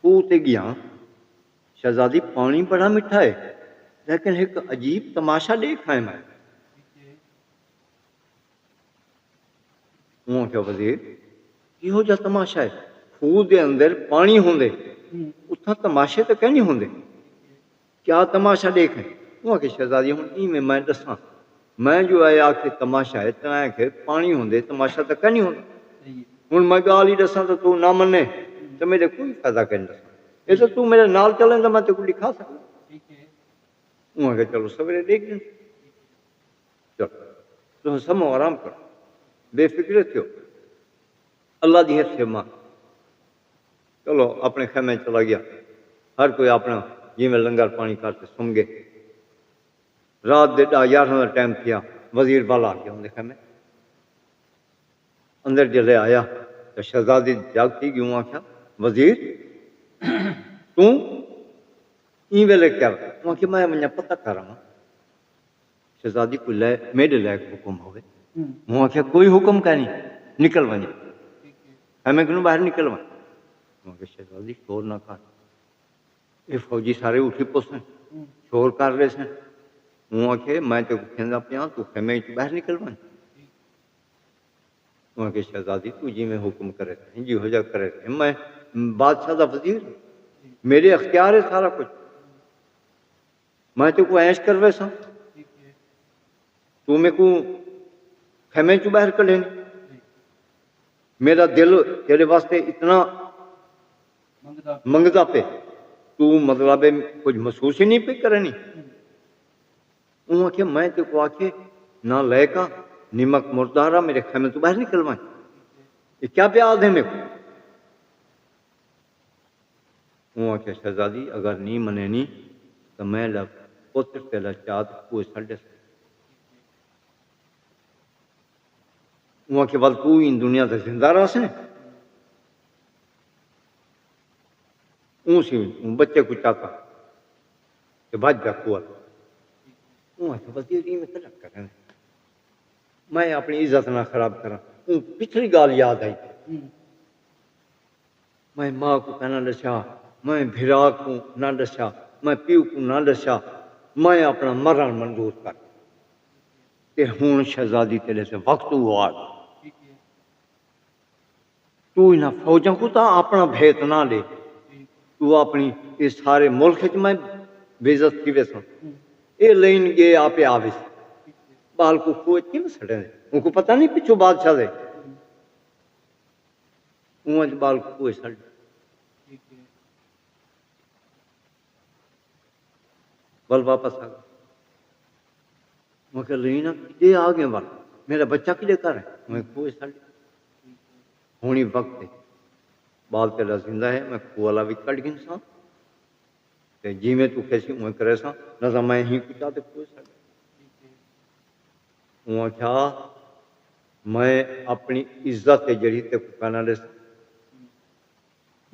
کھوہ تے ڳیاں، شہزادی، پاݨی بڑا مٹھا ہے، لیکن ہک عجیب تماشا ݙیکھ آئے میں۔ اوں آکھیا، وزیر، کیہو جا تماشا ہے؟ کھوہ دے اندر پاݨی ہوندے، اتھاں تماشے تاں کائنی ہوندے، کیا تماشا ݙیکھیں؟ اوں آکھیا، شہزادی، ہݨ ایویں میں ݙساں، میں جو اے آکھے تماشا ہے، تاں آکھے پاݨی ہوندے، تماشا تاں کائنی ہوندا۔ ہݨ میں ڳالھ ہی ݙساں تاں توں نہ منے، تاں میݙے کوئی فائدہ کائنی ݙساں۔ اے تاں توں میݙے نال چلیں تاں میں تیکوں ݙکھا سڳداں۔ اوں آکھیا، چلو، سویرے ݙیکھ گھن۔ چلو، تساں سمو، آرام کرو، بے فکرے تھیو، اللہ دی حفظ ہے ماں۔ چلو، اپݨے خیمے چلا ڳیا، ہر کوئی اپݨا جیویں لنگر پاݨی کر تے سم ڳئے۔ رات دے ݙاہ یارہاں دا ٹائم تھیا، وزیر ول آ ڳیا اوندے خیمے۔ اندر جلے آیا تاں شہزادی دی جاڳ تھی ڳئی۔ اوں آکھیا، وزیر، توں ایں ویلے کیا وے؟ اوں آکھیا، میں ونڄاں پتہ کر آواں۔ شہزادی، کوئی لے، میݙے لائق حکم ہووے۔ ہوں۔ اوں آکھیا، کوئی حکم کائنی، نکل ونڄ۔ خیمے کنوں ٻاہر نکل ونڄ۔ اوں آکھیا، شہزادی، شور نہ کر، اے فوجی سارے اٹھی پوسن، ہوں۔ شور کر ݙیسن۔ اوں آکھیا، میں تیکوں کھیندا پیاں، توں خیمے چوں ٻاہر نکل ونڄ۔ اوں آکھیا، شہزادی، توں جیویں حکم کرے سئیں، جیہو جا کرے سئیں، میں بادشاہ دا وزیر ہاں، میݙے اختیار ہے سارا کجھ۔ میں تیکوں عیش کرویساں، توں میکوں خیمے چوں ٻاہر کڈھے نہیں۔ میرا دل تیرے واسطے اتنا منگدا پے، توں مطلب کچھ محسوس ہی نہیں پئی کرنی۔ اوں آکھیا، میں تیکوں آکھے نہ لائق آں، نمک مردار آ، میرے خیمے توں ٻاہر نکل ونڄ۔ یہ کیا پیا آدھے میکوں؟ اوں آکھیا، شہزادی، اگر نی منینی تاں میں لا پتر تیݙا چا تے کوہ سٹ ݙیساں۔ اوں آکھیا، ول توں ایں دنیا تے زندہ رہسیں؟ اوں سی اوں بچے کوں چاتا تے بھڄ ڳیا کوہ۔ اوں آکھیا، وزیر، ایویں کیڑھا کریں؟ میں اپݨی عزت نہ خراب کراں۔ اوں پچھلی ڳالھ یاد آئی۔ میں ماء کوں کائنا ݙسیا، میں بھرا کوں نہ ݙسیا، میں پیو کوں نہ ݙسیا، میں اپݨا مرݨ منظور کر۔ تے ہݨ شہزادی تیݙے تے وقت او آ ڳیا۔ توں انہاں فوجاں کوں تاں اپݨا بھیت نہ ݙے، توں اپݨی اے سارے ملک اچ میں بے عزت تھی ویساں۔ اے لین ڳے آپے آویس۔ ٻال کوں کوہ اچ کیویں سٹیندے؟ اونکوں پتہ نہیں پچھوں بادشاہ دے۔ اوں اچ ٻال کوں کوہ سٹ ݙے۔ ول واپس آ ڳئے۔ میں کہ لینا کݙے آ ڳئے ول؟ میرا بچہ کݙے گھر ہے؟ میں کوہ سٹ ݙے۔ ہݨ ہی وقت ہے۔ ٻال تیݙا زندہ ہے، میں کوہ والا وی کڈھ گھنساں۔ تے جیویں توں کھیسی اونویں کریساں، نہ تاں میں ہی کوں چا تے کوہ سٹ ݙے۔ اوں آکھیا، میں اپݨی عزت ہے جیڑھی تیکوں کائنا ݙیساں۔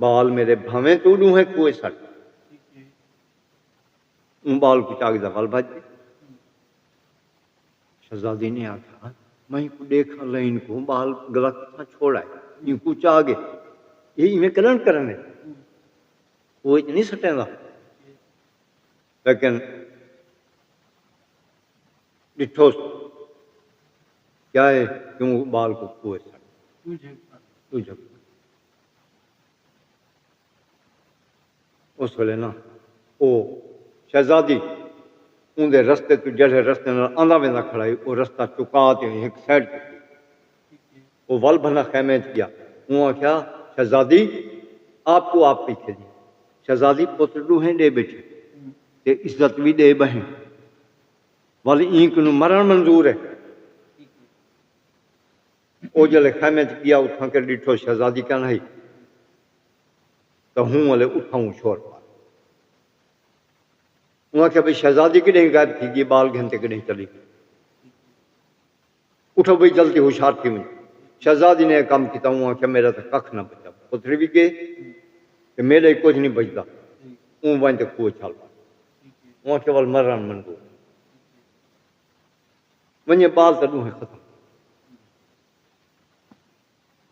ٻال میرے بھاویں توں ݙوہیں کوہ سٹ۔ اوں ٻال کوں چا ڳئے ول بھڄ ڳئے۔ شہزادی نے آکھیا، میں اینکوں ݙیکھاں لئیں، اینکوں ٻال گلا کتھاں چھوڑ آئے، اینکوں چا ڳئے۔ یہ ایویں کݙݨ کرݨ ہے؟ کوہ اچ نہیں سٹیندا۔ لیکن ݙٹھوس، کیا ہے؟ کیوں ٻال کوں کوہ سٹ ݙوجھے۔ اس ویلے نا او شہزادی اوندے رستے توں، جیڑھے رستے نال آندا ویندا کھڑا ہئی، او رستہ چکا تے ہک سائیڈ تے کیتی۔ او ول بھنا خیمے اچ ڳیا۔ اوں آکھیا، شہزادی، آپ کوں آپ پئی کھیݙی۔ شہزادی پتر ݙوہیں ݙے ٻیٹھے تے عزت وی ݙے ٻہے، ول ایں کنوں مرݨ منظور ہے۔ او جلے خیمے اچ ڳیا، اتھاں کے ݙٹھو شہزادی کائنا ہئی، تاں ہوں والے اتھاں اوں شور پا۔ اوں آکھیا، بھئی شہزادی کݙہیں غائب تھی ڳئی، ٻال گھن تے کݙہیں چلی ڳئی؟ اٹھو بھئی جلدی ہوشیار تھی ونڄو۔ شہزادی نے اے کم کیتا، اوں آکھیا، میرا تاں ککھ نہ بچا، پتر وی ڳئے تے میݙا ہی کجھ نہیں بچدا۔ اوں ونڄ تے کوہ چھال مار۔ اوں آکھیا، ول مرݨ منظور۔ ونڄے ٻال تاں ݙوہیں ختم۔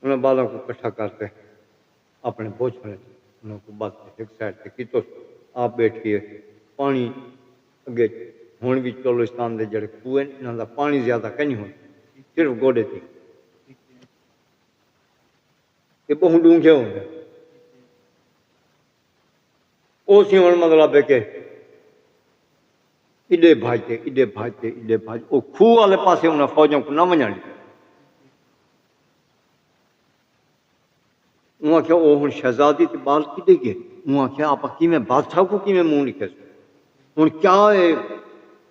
انہاں ٻالاں کوں کٹھا کر تے اپݨے بوجھ وچ انہاں کوں ٻدھ تے ہک سائیڈ تے کیتوس۔ آپ ٻیٹھ ڳئے۔ پاݨی اڳے ہݨ وی چولستان دے جیڑھے کوہ ہن، انہاں دا پاݨی زیادہ کائنی ہوندا، صرف گوݙے تئیں۔ اے ٻہوں ݙونگھے ہوندے۔ او سی ہݨ مطلب ہے کہ ایݙے بھڄ تے، ایݙے بھڄ تے، ایݙے بھڄ، او کھوہ والے پاسے انہاں فوجاں کوں نہ ونڄݨ ݙتا۔ اوں آکھیا، او ہݨ شہزادی تے ٻال کݙے ڳئے؟ اوں آکھیا، آپاں کیویں بادشاہ کوں کیویں منہ ݙکھیسوں؟ ہݨ کیا اے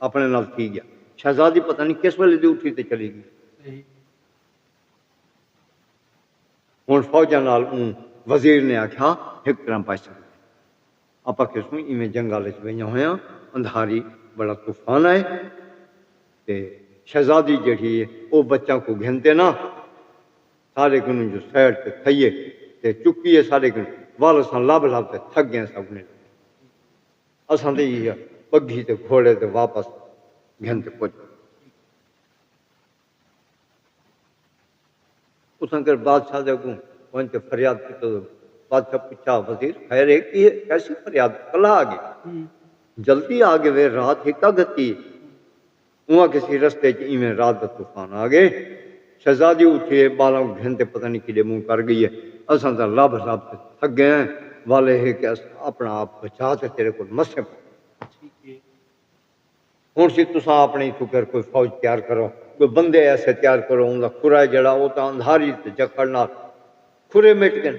اپݨے نال تھی ڳیا؟ شہزادی پتہ نہیں کس ویلے دی اٹھی تے چلی ڳئی۔ ہݨ فوجاں نال اوں وزیر نے آکھیا، ہک طرح بچ سڳدے۔ آپاں کھیسوں ایویں جنگل اچ ویندیاں ہویاں، اندھاری بڑا طوفان آئے تے شہزادی جیڑھی ہے، او بچاں کوں گھن تے نا ساݙے کنوں جو سائیڈ تے تھئیے تے چکی ہے ساݙے کنوں، ول اساں لبھ لبھ تے تھک ڳئے ساکوں نہیں لبھدی۔ اساں تے ایہا پگھی تے گھوڑے تے واپس گھن تے پڄ ڳئے۔ اتھاں کر بادشاہ دے اڳوں ونڄ تے فریاد کیتا۔ بادشاہ پچھا، وزیر، خیر ہے؟ کی ہے؟ کیسی فریاد؟ کلھا آ ڳئے؟ جلدی آ ڳئے وے، رات ہکا گھتی۔ اوں آکھیا سی، رستے اچ ایویں رات دا طوفان آ ڳئے۔ شہزادی اٹھی ہے، ٻالاں کوں گھن تے پتہ نہیں کیݙے منہ کر ڳئی ہے۔ اساں تاں لبھ لبھ تے تھک ڳئے ہیں۔ والے ہے کہ اساں اپݨا آپ بچا تے تیرے کول مسیں پئے۔ ہݨ سی تساں اپݨے اتھوں کر کوئی فوج تیار کرو، کوئی بندے ایسے تیار کرو، اوندا کھرا ہے جیڑھا، او تاں اندھاری تے جکڑ نال کھرے مٹ ڳن۔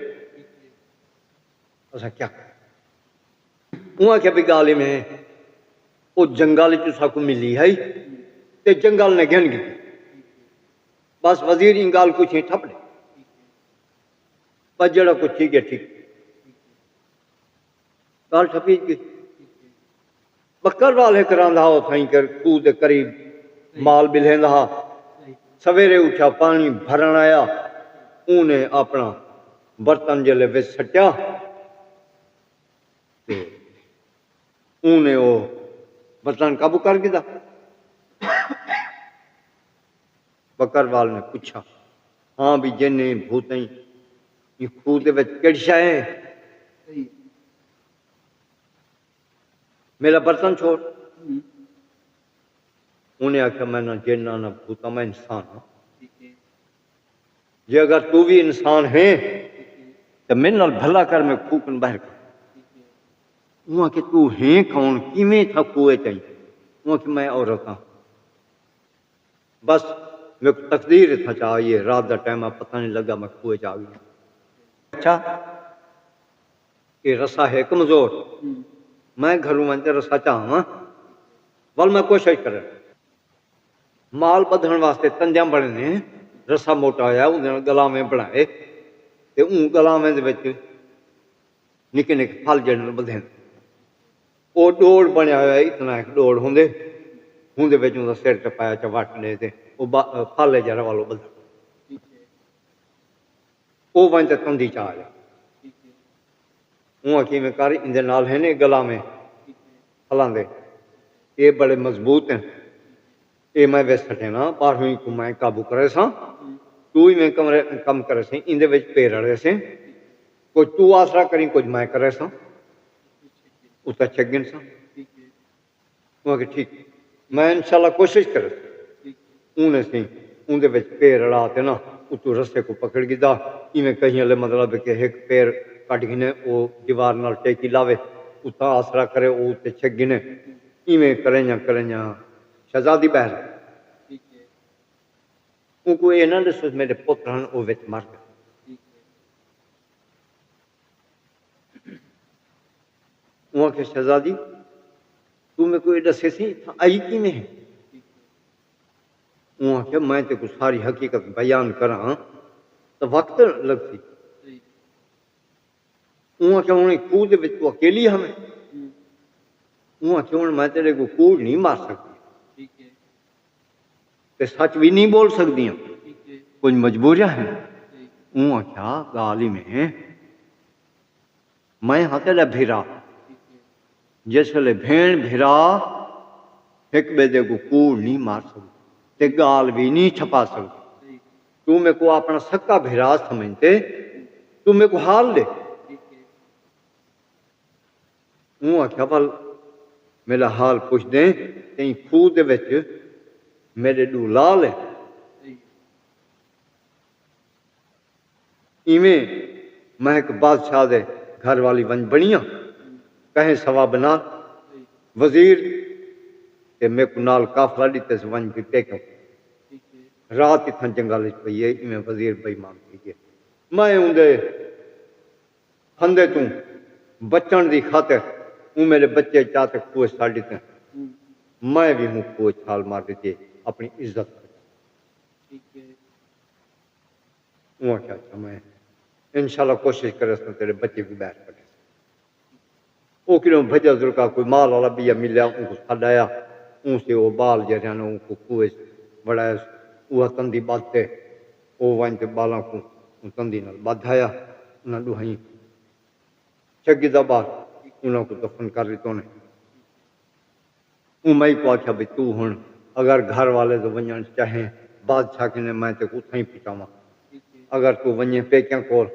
اساں کیا کروں؟ اوں آکھیا، بھئی ڳالھ ایویں ہے، او جنگل اچ ساکوں ملی ہئی تے جنگل نے گھن گھدی۔ بس وزیر ایں ڳالھ کوں اتھیں ٹھپ ݙے، بس جیڑھا کجھ تھی ڳیا ٹھیک۔ ڳالھ ٹھپی ڳئی۔ ٻکروال ہک رہندا ہا اتھائیں کر کھوہ دے قریب، مال ٻلھیندا ہا۔ سویرے اٹھیا، پاݨی بھرݨ آیا، اوں نے اپݨا برتن جیلے وچ سٹیا تے اوں نے او برتن قابو کر گھدا۔ ٻکروال نے پچھا، ہاں بھی جن ایں بھوتیں ایں کھوہ دے وچ کیڑھی شے ہے؟ میرا برتن چھوڑ۔ انہیں آکھیا، میں نہ جن آں نہ بھوت آں، میں انسان ہاں۔ جے اگر توں وی انسان ہیں تے میرے نال بھلا کر، میں کھوہ کن ٻاہر کر۔ اوں آکھیا، توں ہیں کون؟ کیویں تھا کھوہ اچ آئیں؟ اوں آکھیا، میں عورت ہاں۔ بس میکوں تقدیر اتھاں چا آئی ہے، رات دا ٹائم آ، پتہ نہیں لڳا میں کھوہ چا آ ڳیا۔ اچھا، اے رسا ہے کمزور، میں گھروں ونڄ تے رسا چاواں، ول میں کوشش کراں۔ مال ٻدھݨ واسطے تندیاں بݨیندے ہیں، رسا موٹا ہویا، اوندے نال ڳلاویں بݨائے تے اوں ڳلاویں دے وچ نکے نکے پھل جیڑھے نال ٻدھیندے۔ او ݙوڑ بݨیا ہویا، اتنا ہک ݙوڑ ہوندے، ہوندے وچ اوندا سر ٹپایا چا وٹ ݙے تے او با-، پھل ہے جیڑھا والو ٻدھݨ۔ او ونڄ تے تندی چا آیا۔ اوں آکھی، ایویں کر، ایندے نال ہن اے ڳلاویں پھلاں دے، اے بڑے مضبوط ہن، اے میں وچ سٹینداں، ٻاہروں اینکوں میں قابو کریساں، توں ایویں کمرے، کم کریسیں، ایندے وچ پیر اڑیسیں، کجھ توں آسرا کریں، کجھ میں کریساں، اتھاں چھک گھنساں۔ اوں آکھیا، ٹھیک، میں انشاءاللہ کوشش کریساں۔ اوں نے سئیں اوندے وچ پیر اڑا تے نا اتوں رسے کوں پکڑ گھدا۔ ایویں کہیں آلے مطلب کہ ہک پیر کڈھ گھنے، او دیوار نال ٹیکی لاوے، اتھاں آسرا کرے، او اتے چھک گھنے۔ ایویں کرینجاں کرینجاں شہزادی ٻاہر آئی۔ اونکوں اے نہ ݙسوس میݙے پتر ہن، او وچ مر ڳئے۔ اوں آکھیا، شہزادی، توں میکوں اے ݙسیسیں، اتھاں آئی کیویں ہیں؟ اوں آکھیا، میں تیکوں ساری حقیقت بیان کراں تاں وقت لڳسی۔ اوں آکھیا، ہݨ ایں کھوہ دے وچ توں اکیلی ہاویں؟ اوں آکھیا، ہݨ میں تیݙے کوں کوڑ نہیں مار سڳدی تے سچ وی نہیں ٻول سڳدی ہاں، کجھ مجبوریاں ہن۔ اوں آکھیا، ڳالھ ایویں ہے، میں ہاں تیݙا بھرا، جس ویلے بھیݨ بھرا ہک ٻئے دے کوں کوڑ نہیں مار سڳدے تے ڳالھ وی نہیں چھپا سڳدے۔ توں میکوں اپݨا سکا بھرا سمجھ تے توں میکوں حال ݙے۔ اوں آکھیا، ول میݙا حال پچھدیں تے ایں کھوہ دے وچ میݙے ݙو لال ہن۔ ایویں میں ہک بادشاہ دے گھر والی ونڄ بݨی ہاں، کہیں ثواب نال وزیر تے میکوں نال قافلہ ݙتے سے ونڄ کے پیکوں۔ رات اتھاں جنگل اچ پئی ہے، ایویں وزیر بے ایمان تھی ڳئے۔ میں اوندے پھندے توں بچݨ دی خاطر اوں میݙے بچے چا تے کھوہ سٹ ݙتے۔ میں وی ہوں کھوہ چھال مار ݙتی، اپݨی عزت بچائی۔ اوں آکھیا، اچھا، میں انشاءاللہ کوشش کریساں تیݙے بچے کوں ٻاہر کڈھیساں۔ او کݙوں بھڄا زرکا کوئی مال والا ٻیا ملیا، اونکوں سݙ آیا۔ اوں سے او ٻال جیڑھے ہن اونکوں کھوہ اچ وڑائے، اوہا تندی ٻدھ تے او ونڄ تے ٻالاں کوں اوں تندی نال ٻدھ آیا۔ انہاں ݙوہائیں چھک گھدا ٻال، انہاں کوں دفن کر ݙتو نے۔ اوں مئی کوں آکھیا، بھئی توں ہݨ اگر گھر والے دے ونڄݨ چاہیں، بادشاہ کنے میں تیکوں اتھائیں پڄاواں۔ اگر توں ونڄیں پیکیاں کول،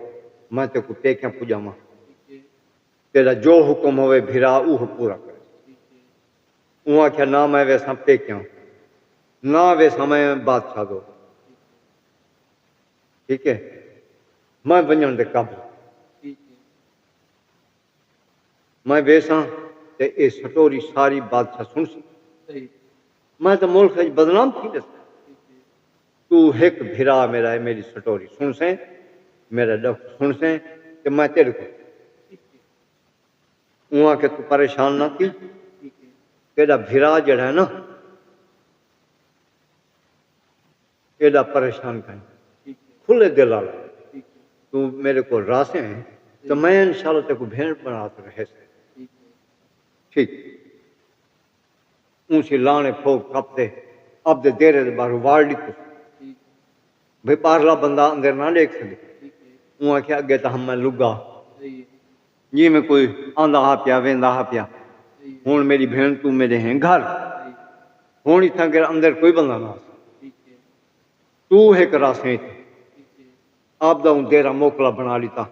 میں تیکوں پیکیاں پڄاواں۔ تیݙا جو حکم ہووے بھرا، اوہو پورا کرے۔ اوں آکھیا، نہ میں ویساں پیکیاں، نہ ویساں میں بادشاہ دو۔ ٹھیک ہے، میں ونڄݨ دے قابل۔ میں ویساں تے اے سٹوری ساری بادشاہ سݨسی۔ میں تاں ملک اچ بدنام تھی ݙساں۔ توں ہک بھرا میݙا ہے، میݙی سٹوری سݨسیں، میݙا ݙکھ سݨسیں، تے میں تیݙے کول اوں آکھیا توں پریشان نہ تھی۔ تیݙا بھرا جیڑھا ہے نا، ایݙا پریشان کائیں، کھلے دل والا۔ توں میݙے کول رہسیں تاں میں انشاءاللہ تیکوں بھیݨ بݨا تے رہیسیں۔ ٹھیک۔ اوں سی لاݨے پھوک کپ تے آپدے دیرے دے ٻاہروں واڑ ݙتو۔ بھئی ٻاہرلا بندہ اندر نہ ݙیکھ سڳے۔ اوں آکھیا اڳے تاں ہم میں لڳا، جیویں کوئی آندا ہا پیا ویندا ہا پیا۔ ہݨ میݙی بھیݨ توں میݙے ہیں گھر، ہݨ اتھاں کر اندر کوئی بندہ نہ آسے۔ توں ہک رہسیں اتھاں۔ آپدا اوں دیرہ موکلا بݨا ݙتا،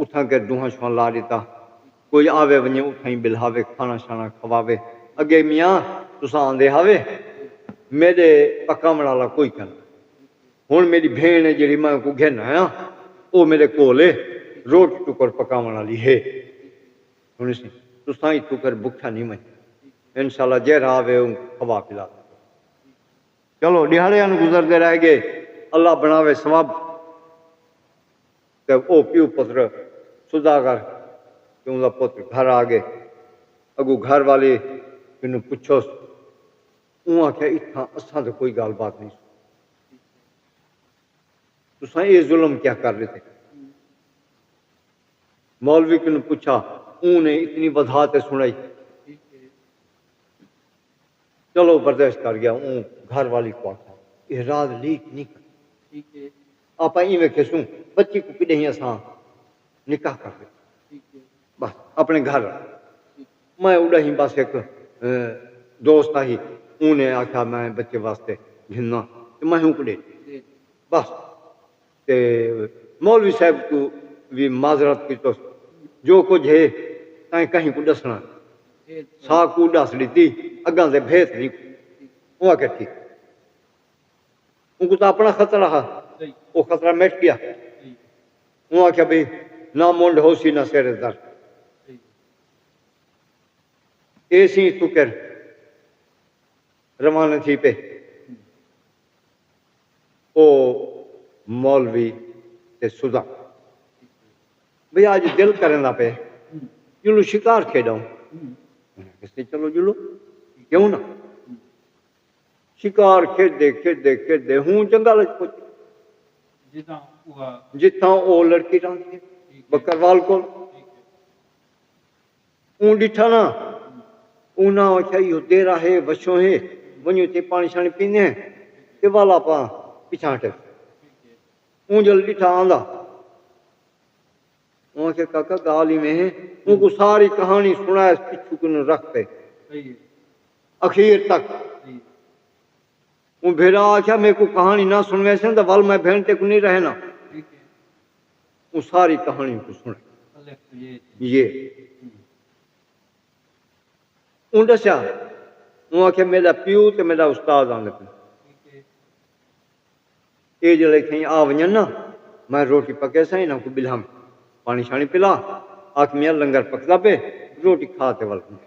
اتھاں کر ڈوہاں شوہاں لا ݙتا۔ کوئی آوے ونڄے اتھاں ہی ٻلہاوے، کھانا شانا کھواوے۔ اڳے میاں تساں آندے ہاوے، میݙے پکاوݨ والا کوئی کن۔ ہݨ میݙی بھیݨ ہے جیڑھی میں اونکوں گھن آیاں، او میݙے کول ہے، روٹی ٹکر پکاوݨ والی ہے۔ سݨیسیں، تساں اتھوں کر بکھیا نی ونڄو۔ انشاءاللہ جیڑھا آوے اونکوں کھوا پلا۔ چلو ݙیہاڑے ہن گزردے رہ ڳئے، اللہ بݨاوے ثواب۔ تے او پیو پتر سدھا کر تے اوندا پتر گھر آ ڳئے۔ اڳوں گھر والی کنوں پچھوس، اوں آکھیا اتھاں اساں تے کوئی ڳالھ بات نی سݨی، تساں اے ظلم کیا کر ݙتے؟ مولوی کنوں پچھا، اوں نے اتنی ودھا تے سݨائی۔ چلو برداشت کر ڳیا۔ اوں گھر والی کوں آکھیا اے راز لیک نی کر، آپاں ایویں کھیسوں، بچی کوں کݙاہیں اساں نکاح کر ݙتے۔ بس اپݨے گھر۔ میں اݙاہیں بس ہک دوست آہی، اوں نے آکھیا میں بچے واسطے گھننا، تے میں اونکوں ݙے ݙتے۔ بس تے مولوی صاحب کوں وی معذرت کیتس، جو کجھ ہے تائیں کہیں کوں ݙسݨا، ساکوں ݙس ݙتی، اڳاں دے بھیت نی۔ اوں آکھیا ٹھیک۔ اونکوں تاں اپݨا خطرہ ہا، او خطرہ مٹ ڳیا۔ اوں آکھیا بھئی نہ منڈھ ہوسی نہ سر درد۔ اے سی تکر روانہ تھی پئے۔ او مولوی تے سدھا، بھئی اڄ دل کریندا پئے جلوں شکار کھیݙوں۔ انہاں کہیس چلو جلو، کیوں نہ؟ شکار کھیݙدے کھیݙدے کھیݙدے ہوں جنگل اچ پہنچے۔ جتھاں او لڑکی رہندی ہے بکروال کول۔ اوں ݙٹھا نا، اوں نہ آکھیا ایہو دیرہ ہے، وشوں ہے، ونڄوں تے پاݨی شاݨی پیندے ہیں تے ول آپاں پچھاں ہٹے۔ اوں جل ݙٹھا آندا، اوں آکھیا کاکا ڳالھ ایویں ہے۔ اونکوں ساری کہاݨی سݨائے، پچھوں کنوں رکھ تے اخیر تک۔ اوں بھیݙا آکھیا میکوں کہاݨی نہ سݨویسیں تاں ول میں بھیݨ تیکوں نی رہݨا۔ اوں ساری کہاݨی اونکوں سݨائی۔ یہ اوں ݙسیا، اوں آکھیا میݙا پیو تے میݙا استاد آندے پن، اے جیلے اتھائیں آ ونڄن نا، میں روٹی پکیساں، انہاں کوں ٻلہاں پاݨی شاݨی پلا، آکھ میاں لنگر پکدا پئے، روٹی کھا تے ول ونڄے۔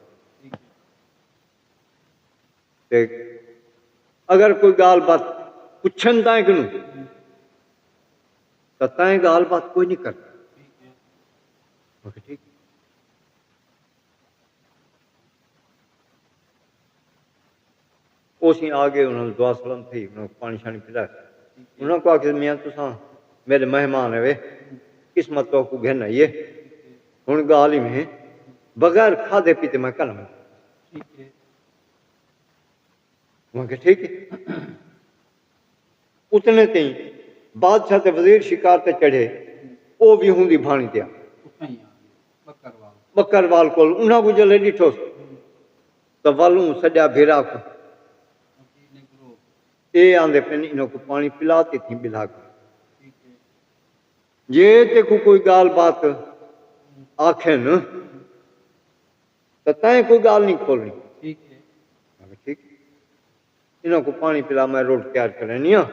تے اگر کوئی ڳالھ بات پچھن تائیں کنوں، تاں تائیں ڳالھ بات کوئی نی کردا۔ ٹھیک۔ اوسیں آ ڳئے، انہاں کوں دعا سلام تھئی، انہاں کوں پاݨی شاݨی پلا۔ انہاں کوں آکھیا میاں تساں میݙے مہمان ہیوے، قسمت تہاکوں گھن آئی ہے، ہݨ ڳالھ ایویں ہے، بغیر کھادے پیتے میں کائناں ونڄاں۔ میں کہا ٹھیک ہے۔ اتنے تئیں بادشاہ تے وزیر شکار تے چڑھے، او وی ہوندی بھاݨی تے آ۔ اتھائیں آ ڳئے، بکروال۔ بکروال کول۔ انہاں کوں جلے ݙٹھوس تاں ول اوں سݙیا بھیرا کوں۔ اے آندے پن انہاں کوں پاݨی پلا تے تھیں ٻلہا کوں۔ جے تیکوں کوئی ڳالھ بات آکھن تاں تائیں کوئی ڳالھ نی کھولݨی۔ ٹھیک ہے۔ میں کہا ٹھیک۔ انہاں کوں پاݨی پلا، میں روٹی تیار کرینی ہاں،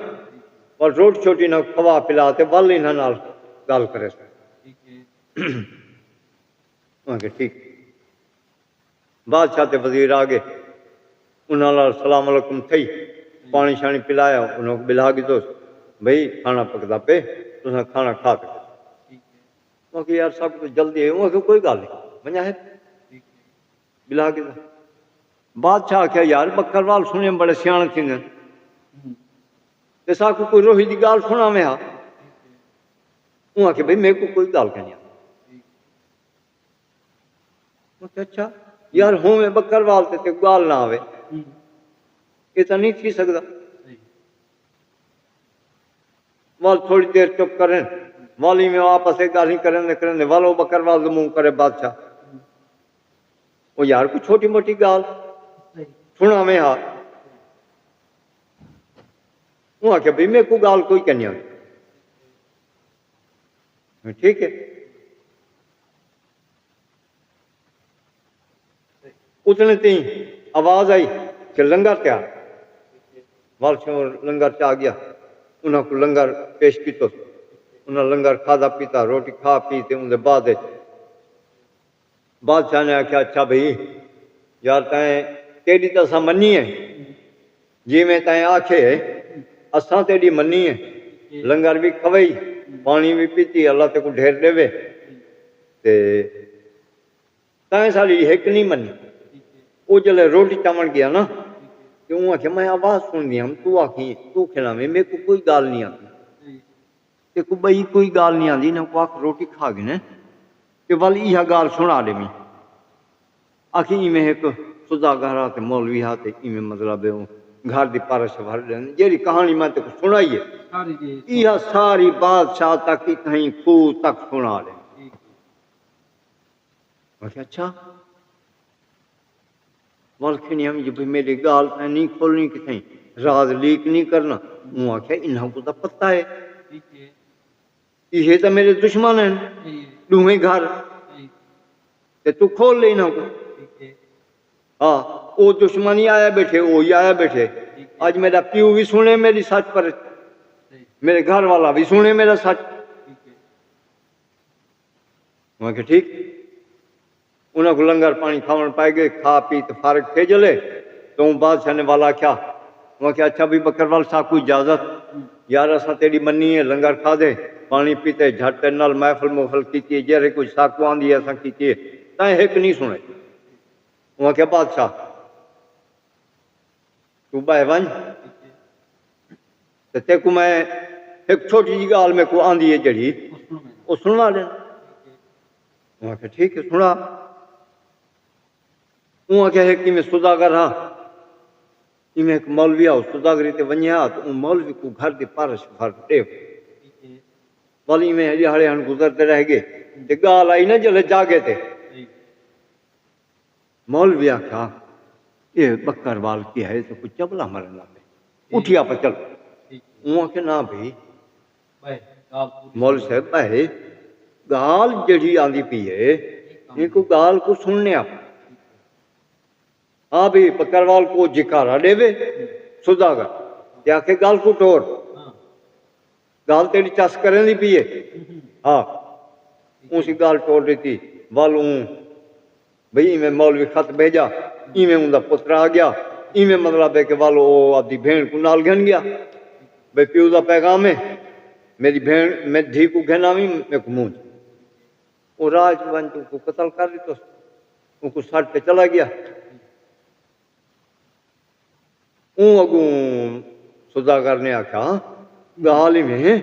پر روٹی شوٹی انہاں کوں کھوا پلا تے ول انہاں نال ڳالھ کریسوں۔ ٹھیک ہے۔ میں کہا ٹھیک۔ بادشاہ تے وزیر آ ڳئے۔ انہاں نال سلام علیکم تھئی، پاݨی شاݨی پلایا، انہاں کوں ٻلھا گھدوس، بھئی کھاݨا پکدا پئے، تساں کھاݨا کھا تے۔ انہاں کہیا یار ساکوں تاں جلدی ہے، انہاں کہیا کوئی ڳالھ نئیں، ونڄا ہے، ٻلھا گھدا۔ بادشاہ آکھیا یار بکروال سݨے بڑے سیاݨے تھیندن، تے ساکوں کوئی روہی دی ڳالھ سݨاوے ہا۔ انہاں آکھیا بھئی میکوں کوئی ڳالھ کائنی آندی۔ میں کہیا اچھا یار ہوویں بکروال تے تیکوں ڳالھ نہ آوے، اے تاں نئیں تھی سڳدا۔ ول تھوڑی دیر چپ کرن، ول ایویں آپس اچ ڳالھیں کریندے کریندے ول او بکروال دا منہ کرے بادشاہ، او یار کوئی چھوٹی موٹی ڳالھ سݨاویں ہا۔ اوں آکھیا بھئی میکوں ڳالھ کوئی کائنی آندی۔ ٹھیک ہے۔ اتنے تئیں آواز آئی کہ لنگر تیار۔ ول سیوں لنگر چا ڳیا، انہاں کوں لنگر پیش کیتوس۔ انہاں لنگر کھادا پیتا، روٹی کھا پی تے اوندے بعد اچ بادشاہ نے آکھیا اچھا بھئی یار تیں تیݙی تاں اساں منی ہے، جیویں تیں آکھے اساں تیݙی منی ہے۔ لنگر وی کھوئی، پاݨی وی پیتی، اللہ تیکوں ڈھیر ݙیوے۔ تے تیں ساݙی ہک نئیں منی۔ او جلے روٹی چاوݨ ڳیا نا، تے اوں آکھیا میں آواز سݨدی ہم، توں آکھیں توں کھلاویں، میکوں کوئی ڳالھ نئیں آندی۔ تیکوں ٻئی کوئی ڳالھ نئیں آندی، انہاں کوں آکھ روٹی کھا گھنن تے ول ایہا ڳالھ سݨا ݙیویں۔ آکھیں ایویں ہک سوداگر ہا تے مولوی ہا تے ایویں مطلب ہے او گھر دی پارش بھر ݙیندے۔ جیڑھی کہاݨی میں تیکوں سݨائی ہے، ایہا ساری بادشاہ تک اتھائیں کھوہ تک سݨا ݙیویں۔ میں آکھیا اچھا۔ ول کھنی ہم جو بھئی میݙی ڳالھ تیں نئیں کھولݨی کتھائیں، راز لیک نئیں کرݨا۔ اوں آکھیا انہاں کوں تاں پتہ ہے، ایہے تاں میݙے دشمن ہن ݙوہیں گھر، تے توں کھول لے انہاں کوں۔ ہا، او دشمن ہی آیا ٻیٹھے، او ہی آیا ٻیٹھے۔ اڄ میݙا پیو وی سݨے میݙی سچ پر میݙے گھر والا وی سݨے میݙا سچ۔ میں آکھیا ٹھیک۔ انہاں کوں لنگر پاݨی کھاوݨ پائے ڳئے، کھا پی تے فارغ تھئے جلے تاں بادشاہ نے ول آکھیا۔ میں آکھیا اچھا بھئی بکروال ساکوں اجازت، یار اساں تیݙی منی ہے، لنگر کھادے، پاݨی پیتے، جھٹ تیݙے نال محفل محفل کیتی ہے، جیڑھے کجھ ساکوں آندی ہے اساں کیتی ہے، تیں ہک نئیں سݨائی۔ میں آکھیا بادشاہ توں ٻہہ ونڄ تے تیکوں میں ہک چھوٹی جئی ڳالھ میکوں آندی ہے جیڑھی او سݨوا ݙینداں۔ اوں آکھیا ٹھیک ہے سݨا۔ اوں آکھیا ہک ایویں سوداگر ہا، ایویں ہک مولوی ہا، او سوداگری تے ونڄے ہا تے اوں مولوی کوں گھر دی پارش بھر ݙے ول ایویں ݙیہاڑے ہن گزردے رہ ڳئے تے ڳالھ آئی نہ جلے جاڳے تے مولوی آکھیا اے بکروال کیا ہے تاں کوئی چبلا مرݨ لڳ پئے، اٹھیا پا چلو۔ اوں آکھیا نہ بھئی مولوی صاحب ٻہہ، ڳالھ جیڑھی آندی پئی ہے اینکوں ڳالھ کوں سݨنے آپاں۔ ہا بھئی بکروال کوں جھکارا ݙیوے سوداگر تے آکھے ڳالھ کوں ٹور، ڳالھ تیݙی چس کریندی پئی ہے۔ ہا اوں سئیں ڳالھ ٹور ݙتی۔ ول اوں بھئی ایویں مولوی خط بھیجا، ایویں اوندا پتر آ ڳیا، ایویں مطلب ہے کہ ول او آپدی بھیݨ کوں نال گھن ڳیا۔ بھئی پیو دا پیغام ہے، میݙی بھیݨ میݙی دھی کوں گھن آویں میکوں مونجھ۔ او راہ اچ ونڄ تے اونکوں قتل کر ݙتس، اونکوں سٹ تے چلا ڳیا۔ اوں اڳوں سوداگر نے آکھیا ڳالھ ایویں ہے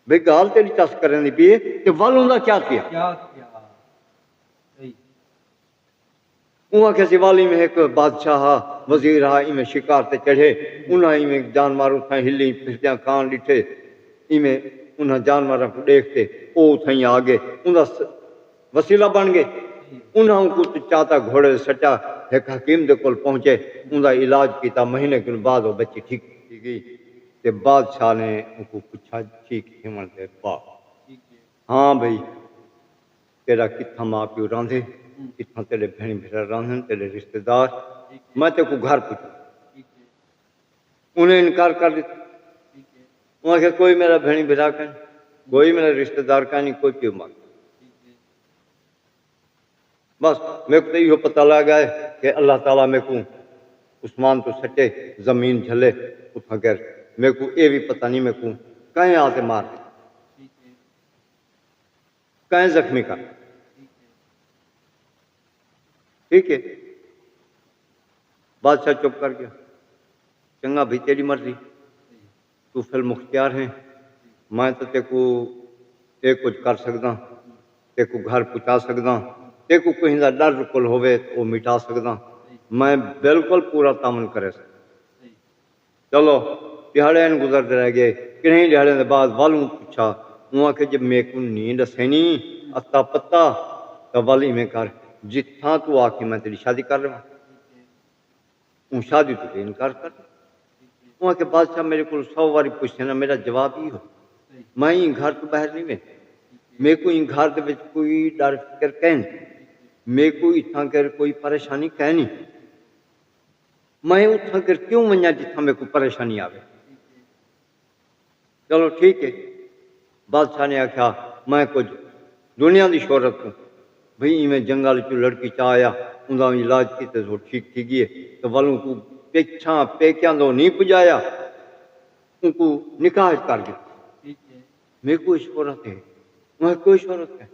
بھئی ڳالھ تیݙی چس کریندی پئی ہے تے ول اوندا کیا تھیا؟ اوں آکھیا سی ول ایویں ہک بادشاہ ہا، وزیر ہا، ایویں شکار تے چڑھے، انہاں ایویں جانور اتھاں ہلی پھردیاں کان ݙٹھے، ایویں انہاں جانوراں کوں ݙیکھ تے او اتھائیں آ ڳئے، اوندا وسیلہ بݨ ڳئے۔ انہاں اونکوں چاتا گھوڑے تے سٹا، ہک حکیم دے کول پہنچے، اوندا علاج کیتا، مہینے کن بعد او بچی ٹھیک تھی ڳئی تے بادشاہ نے اونکوں پچھا ٹھیک تھیوݨ دے بعد۔ ہاں بھئی تیݙا کتھاں ماء پیو رہندے، کتھاں تیݙے بھیݨ بھرا رہندن، تیݙے رشتہ دار، میں تیکوں گھر پچھوں۔ انہیں انکار کر ݙتا۔ انہاں آکھیا کوئی میݙا بھیݨ بھرا کائنی، کوئی میݙا رشتہ دار کائنی، کوئی پیو ماء کائنی۔ بس میکوں تاں ایہو پتہ لڳ ڳئے کہ اللہ تعالیٰ میکوں عثمان توں سٹے، زمین جھلے، اتھاں کر میکوں اے وی پتہ نی میکوں کئیں آ تے مار ݙے، کئیں زخمی کر۔ ٹھیک ہے؟ بادشاہ چپ کر ڳیا۔ چنڳا بھئی، تیݙی مرضی، توں فی المختیار ہیں، میں تاں تیکوں اے کجھ کر سڳداں، تیکوں گھر پہنچا سڳداں، تیکوں کہیں دا ݙر رکل ہووے تاں او مٹا سڳداں، میں بالکل پورا تعاون کریساں۔ چلو، ݙیہاڑے ہن گزردے رہ ڳئے۔ کݙہیں ݙیہاڑیں دے بعد ول اوں پچھا، اوں آکھیا، جے میکوں نی ݙسیندیں اتا پتا، تاں ول ایویں کر، جتھاں توں آکھیں میں تیݙی شادی کر ݙیواں۔ اوں شادی توں تے انکار کر ݙتا۔ اوں آکھیا، بادشاہ میݙے کول سو واری پچھسے نا، میݙا جواب ایہو، میں ایں گھر توں ٻاہر نی ویندی۔ میکوں ایں گھر دے وچ کوئی ݙر فکر کائنی، میکوں اتھاں کر کوئی پریشانی کائنی۔ میں اتھاں کر کیوں ونڄاں جتھاں میکوں پریشانی آوے؟ چلو ٹھیک ہے۔ بادشاہ نے آکھیا، میں کجھ دنیا دی شہرت کوں، بھئی ایویں جنگل چوں لڑکی چا آیا، اوندا علاج کیتے سو ٹھیک تھی ڳئے، تے ول اونکوں پچھاں پیکیاں دو نی پڄایا، اونکوں نکاح کر ݙتا۔ میکوں کوئی شہرت ہے؟ میں کوئی شہرت ہے؟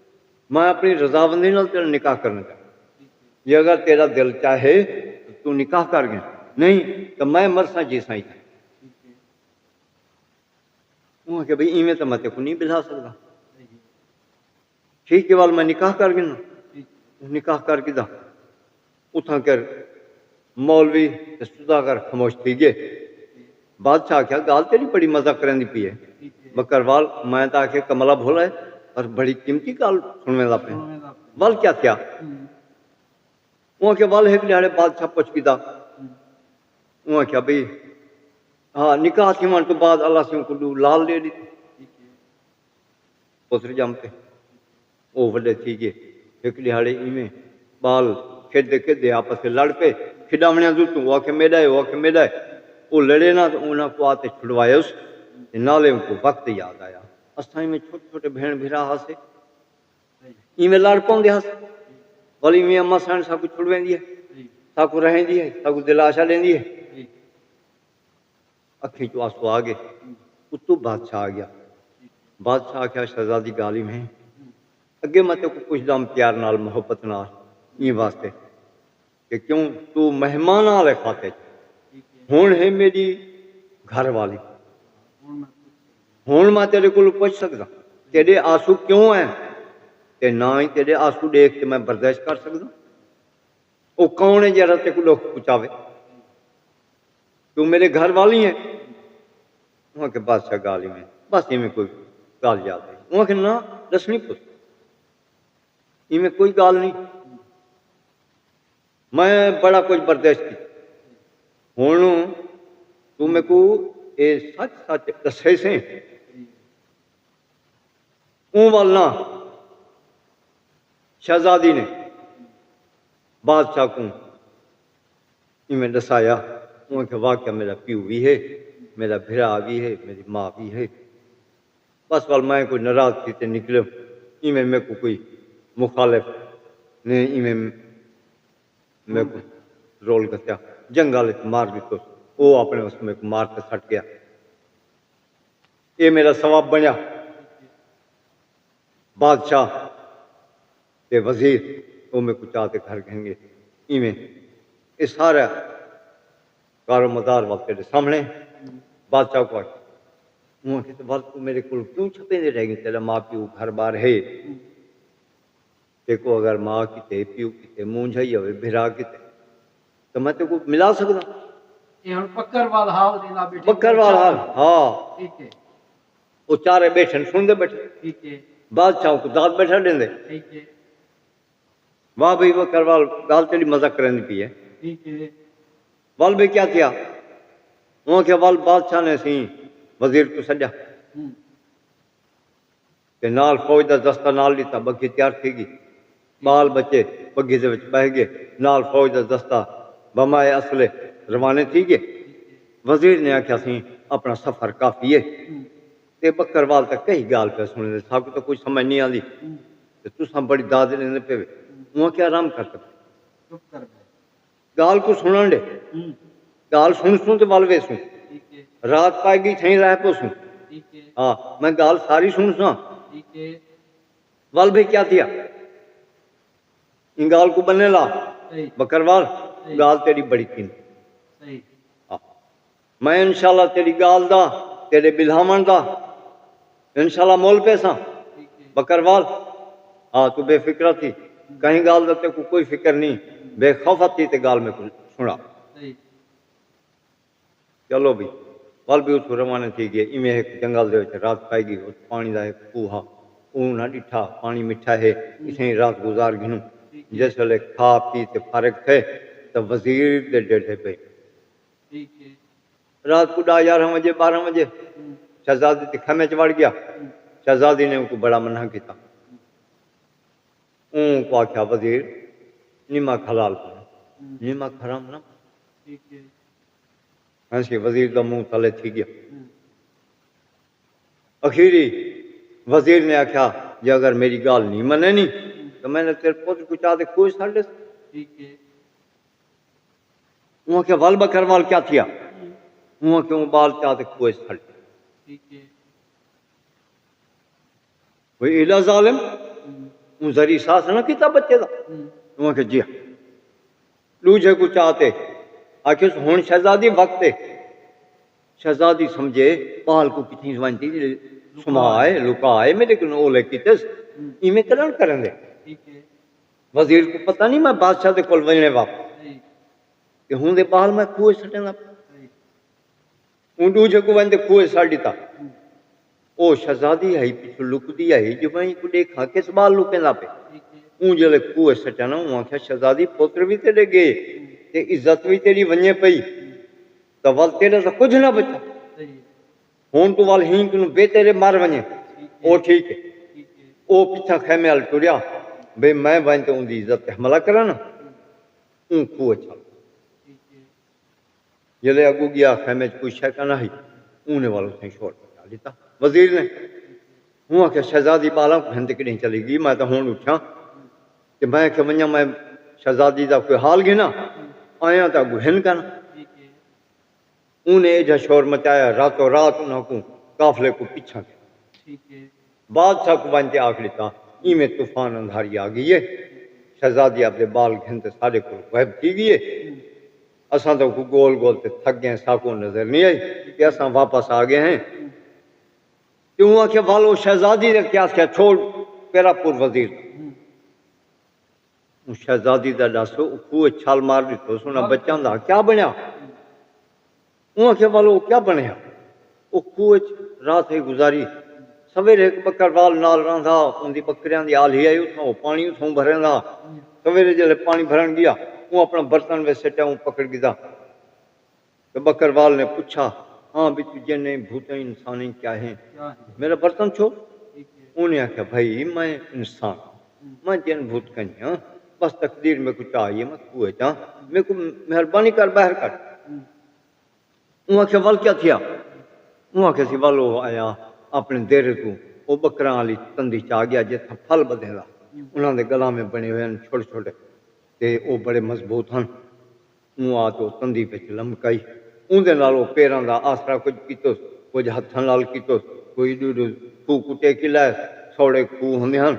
میں اپݨی رضامندی نال تیݙا نکاح کرݨا چاہنداں۔ جے اگر تیݙا دل چاہے تاں توں نکاح کر گھن، نہیں تاں میں مرساں جیساں اتھاں۔ اوں آکھیا، بھئی ایویں تاں میں تیکوں نی ٻلھا سڳدا۔ ٹھیک ہے، ول میں نکاح کر گھناں۔ نکاح کر گھدا۔ اتھاں کر مولوی تے سوداگر خاموش تھی ڳئے۔ بادشاہ آکھیا، ڳالھ تیݙی بڑی مزہ کریندی پئی ہے۔ بکروال، میں تاں آکھیا کملا بھولا ہے، پر بڑی قیمتی ڳالھ سݨویندا پئیں۔ ول کیا تھیا؟ اوں آکھیا، ول ہک ݙیہاڑے بادشاہ پچ گھدا۔ اوں آکھیا، بھئی ہا، نکاح تھیوݨ توں بعد اللہ سئیں اونکوں ݙو لال ݙے ݙتے۔ پتر ڄم پئے۔ او وݙے تھی ڳئے۔ ہک ݙیہاڑے ایویں ٻال کھیݙدے کھیݙدے آپس وچ لڑ پئے۔ کھیݙاوݨیاں ضرورتوں، او آکھے میݙا ہے، او آکھے میݙا ہے۔ او لڑے نہ تاں انہاں کوں آ تے چھڑوایوس۔ تے نالے اونکوں وقت یاد آیا، اساں ایویں چھوٹے چھوٹے بھیݨ بھرا ہاسے۔ ایویں لڑ پوندے ہاسے، ول ایویں اماں ساݨ ساکوں چھڑویندی ہے، ساکوں رہیندی ہے، ساکوں دلاشا ݙیندی ہے۔ اکھیں چوں آنسو آ ڳئے۔ اتوں بادشاہ آ ڳیا۔ بادشاہ آکھیا، شہزادی ڳالھ ایویں ہے، اڳے میں تیکوں پچھدا ہم پیار نال، محبت نال، ایں واسطے کہ کیوں توں مہماناں آلے کھاتے چ، ہݨ ہے میݙی گھر والی۔ ہݨ میں تیݙے کولوں پچھ سڳداں، تیݙے آنسو کیوں ہیں؟ تے نہ ہی تیݙے آنسو ݙیکھ کے میں برداشت کر سڳداں۔ او کون ہے جیڑھا تیکوں ݙکھ پچاوے؟ توں میݙے گھر والی ہیں؟ اوں آکھے، بادشاہ ڳالھ ایویں، بس ایویں کوئی ڳالھ یاد آئی۔ اوں آکھے، نہ، ݙسݨی پوسی، ایویں کوئی ڳالھ نہیں۔ میں بڑا کجھ برداشت کیتا۔ ہݨ توں میکوں اے سچ سچ ݙسیسیں؟ اوں ول نہ، شہزادی نے بادشاہ کوں ایویں ݙسایا۔ اوں آکھیا، واقعہ میݙا پیو وی ہے، میݙا بھرا وی ہے، میݙی ماء وی ہے۔ بس ول میں کوئی ناراض تھی تے نکلیو، ایویں میکوں کوئی مخالف نے ایویں میکوں رول گھتیا، جنگل وچ مار ݙتوس۔ او اپݨے اس میکوں مار تے سٹ ڳیا۔ اے میݙا ثواب بݨیا۔ بادشاہ تے وزیر او میکوں چا تے گھر گھن ڳئے۔ ایویں اے سارا کار و مدار ول تیݙے سامݨے۔ بادشاہ کوں آکھیا، اوں آکھیا، تے ول توں میݙے کولوں کیوں چھپیندے رہ ڳئیں؟ تیݙا ماء پیو گھر ٻار ہے۔ تیکوں اگر ماء کیتے، پیو کیتے مونجھ آئی ہووے، بھرا کیتے، تاں میں تیکوں ملا سڳداں۔ اے ہݨ پکر وال حال ݙیندا ٻیٹھے۔ پکر وال حال، ہا۔ ٹھیک ہے۔ او چارے ٻیٹھن، سݨدے ٻیٹھن۔ ٹھیک ہے۔ بادشاہ کوں داد ٻیٹھا ݙیندے۔ ٹھیک ہے۔ واہ بھئی، پکر وال، ڳالھ تیݙی مزہ کریندی پئی ہے۔ ٹھیک ہے۔ ول بھئی کیا تھیا؟ اوں آکھیا، ول بادشاہ نے سئیں وزیر کوں سݙیا۔ ہوں۔ تے نال فوج دا دستہ نال ݙتا، ٻگھی تیار تھی ڳئی۔ ٻال ٻچے ٻگھی دے وچ ٻہہ ڳئے، نال فوج دا دستہ بمائے اسلحے روانے تھی ڳئے۔ وزیر نے آکھیا، اسیں اپݨا سفر کافی ہے۔ تے بکروال تاں کئی ڳالھ پیا سݨیندے، ساکوں تاں کجھ سمجھ نی آندی۔ تے تساں بڑی داد ݙیندے پئے وے۔ اوں آکھیا، آرام کر تے۔ چپ کر ٻہہ۔ ڳالھ کوں سݨݨ ݙے۔ ہوں۔ ڳالھ سݨسوں تے ول ویسوں۔ ٹھیک ہے۔ رات پائے ڳئی تھئیں رہ پوسوں۔ ٹھیک ہے۔ ہاں، میں ڳالھ ساری سݨساں۔ ٹھیک ہے۔ ول بھئی کیا تھیا؟ ایں ڳالھ کوں ٻنے لا۔ صحیح۔ بکروال، صحیح۔ ڳالھ تیݙی بڑی قیمتی۔ صحیح۔ ہاں۔ میں انشاءاللہ تیݙی ڳالھ دا، تیݙے ٻلہاوݨ دا، انشاءاللہ مول پیساں۔ ٹھیک ہے۔ بکروال، ہاں، توں بے فکرا تھی، کہیں ڳالھ دا تیکوں کوئی فکر نہیں، بے خوفا تھی تے ڳالھ میکوں سݨا۔ صحیح۔ چلو بھئی، ول بھی اتھوں روانے تھی ڳئے۔ ایویں ہک جنگل دے وچ رات پائی ڳئی، اتھ پاݨی دا ہک کھوہ ہا، اوں نہ ݙٹھا، پاݨی مٹھا ہے، اتھیں رات گزار گھنوں۔ ٹھیک ہے۔ جس ویلے کھا پی تے فارغ تھئے تاں وزیر دے ݙیہڑے پئے۔ ٹھیک ہے۔ رات کوں ݙاہ یارہاں وڄے، ٻارہاں وڄے، ہوں۔ شہزادی تے خیمے چ وڑ ڳیا۔ ہوں۔ شہزادی نے اونکوں بڑا منع کیتا۔ ہوں۔ اونکوں آکھیا، وزیر، نمک حلال کر۔ ہوں۔ نمک حرام نہ۔ ٹھیک ہے۔ ہنسی وزیر دا منہ تلے تھی ڳیا۔ ہوں۔ اخیری وزیر نے آکھیا، جے اگر میݙی ڳالھ نہیں منے نی، ہوں۔ تاں میں نے تیݙے پتر کوں چا تے کھوہ سٹ ݙیساں۔ ٹھیک ہے۔ اوں آکھیا، ول بکروال کیا تھیا؟ ہوں۔ اوں آکھیا، اوں ٻال چا تے کھوہ سٹ۔ ٹھیک ہے۔ کوئی ایڈا ظالم؟ ہوں۔ اوں ذری احساس نہ کیتا بچے دا؟ ہوں۔ اوں آکھیا، جی ہاں۔ ݙوجھے کوں چا تے آکھیس، ہݨ شہزادی وقت ہے۔ شہزادی سمجھے، ٻال کوں کتھیں ونڄ تے سما آئے، لکا آئے، میݙے کوں اولے کیتس، ہوں۔ ایویں کݙاں کرݨ دے؟ ٹھیک ہے۔ وزیر کوں پتہ نہیں میں بادشاہ دے کول ونڄݨے واپس۔ صحیح۔ تے ہوں دے ٻال میں کھوہ سٹیندا۔ صحیح۔ اوں ݙوجھے کوں ونڄ تے کھوہ سٹ ݙتا۔ ہوں۔ او شہزادی ہئی پچھوں لکدی ہئی جو میں اینکوں ݙیکھاں کس ٻال لکیندا پئے۔ ٹھیک ہے۔ اوں جیلے کھوہ سٹیا نا، اوں آکھیا، شہزادی پتر وی تیݙے ڳئے، ہوں۔ تے عزت وی تیݙی ونڄے پئی، ہوں۔ تاں ول تیݙا تاں کجھ نہ بچا۔ صحیح۔ ہݨ توں ول ہی کنوں بہتر ہے مر ونڄے۔ ٹھیک ہے۔ او ٹھیک ہے۔ ٹھیک ہے۔ او پچھاں خیمے ول ٹریا، بھئی میں ونڄ تے اوندی عزت تے حملہ کراں نا۔ ہوں۔ اوں کھوہ اچ چھل۔ ٹھیک ہے۔ جیلے اڳوں ڳیا، خیمے اچ کوئی شے کائنا ہئی، اوں نے ول اتھیں شور مچا ݙتا وزیر نے۔ اوں آکھیا، شہزادی ٻالاں کوں گھن تے کݙہیں چلی ڳئی؟ میں تاں ہݨ اٹھیاں تے میں آکھیا، ونڄاں میں شہزادی دا کوئی حال گھناں، آیاں تاں اڳوں ہن کائنا۔ ٹھیک ہے۔ اوں نے ایجھا شور مچایا، راتوں رات انہاں کوں، قافلے کوں پچھاں کیتا۔ ٹھیک ہے۔ بادشاہ کوں ونڄ تے آکھ ݙتا، ایویں طوفان اندھاری آ ڳئی ہے، شہزادی آپدے ٻال گھن تے ساݙے کولوں غائب تھی ڳئی ہے۔ اساں تاں اوکوں ڳول ڳول تے تھک ڳئے ہیں، ساکوں نظر نہیں آئی تے اساں واپس آ ڳئے ہیں۔ تے اوں آکھیا، ول او شہزادی دا کیا تھیا؟ چھوڑ، پیرا پور وزیر دا۔ اوں شہزادی دا ݙس، او کھوہ اچ چھال مار ݙتوس، انہاں بچاں دا کیا بݨیا؟ اوں آکھیا، ول او کیا بݨیا؟ او کھوہ اچ رات ہئی گزاری۔ سویرے ہک ٻکروال نال رہندا، اوندی ٻکریاں دی آلھی ہئی، اتھاں او پاݨی اتھاں بھریندا۔ سویرے جیلے پاݨی بھرݨ ڳیا، اوں اپݨا برتن وچ سٹیا، اوں پکڑ گھدا۔ تے ٻکروال نے پچھا، ہاں، بھئی توں جنیں، بھوتیں، انسانیں کیا ہیں؟ کیا ہیں؟ میرا برتن چھوڑ۔ ٹھیک ہے۔ اوں نے آکھیا، بھائی میں انسان ہاں، میں جن بھوت کائنی ہاں، بس تقدیر میکوں چا آئی ہے، میں کھوہ اچ ہاں، میکوں مہربانی کر ٻاہر کڈھ۔ ہوں۔ اوں آکھیا، ول کیا تھیا؟ اوں آکھیا سی، ول او آیا اپݨے دیرے توں، او ٻکراں آلی تندی چا ڳیا جتھاں پھل ٻدھیندا۔ ہوں۔ انہاں دے ڳلاویں بݨے ہوئے ہن چھوٹے چھوٹے، تے او بڑے مضبوط ہن۔ اوں آ تے او تندی وچ لمکائی۔ اوندے نال او پیراں دا آسرا کجھ کیتوس، کجھ ہتھاں نال کیتوس، کوئی ݙو ݙو کھوہ کوں ٹیکی لائے، سوڑے کھوہ ہوندے ہن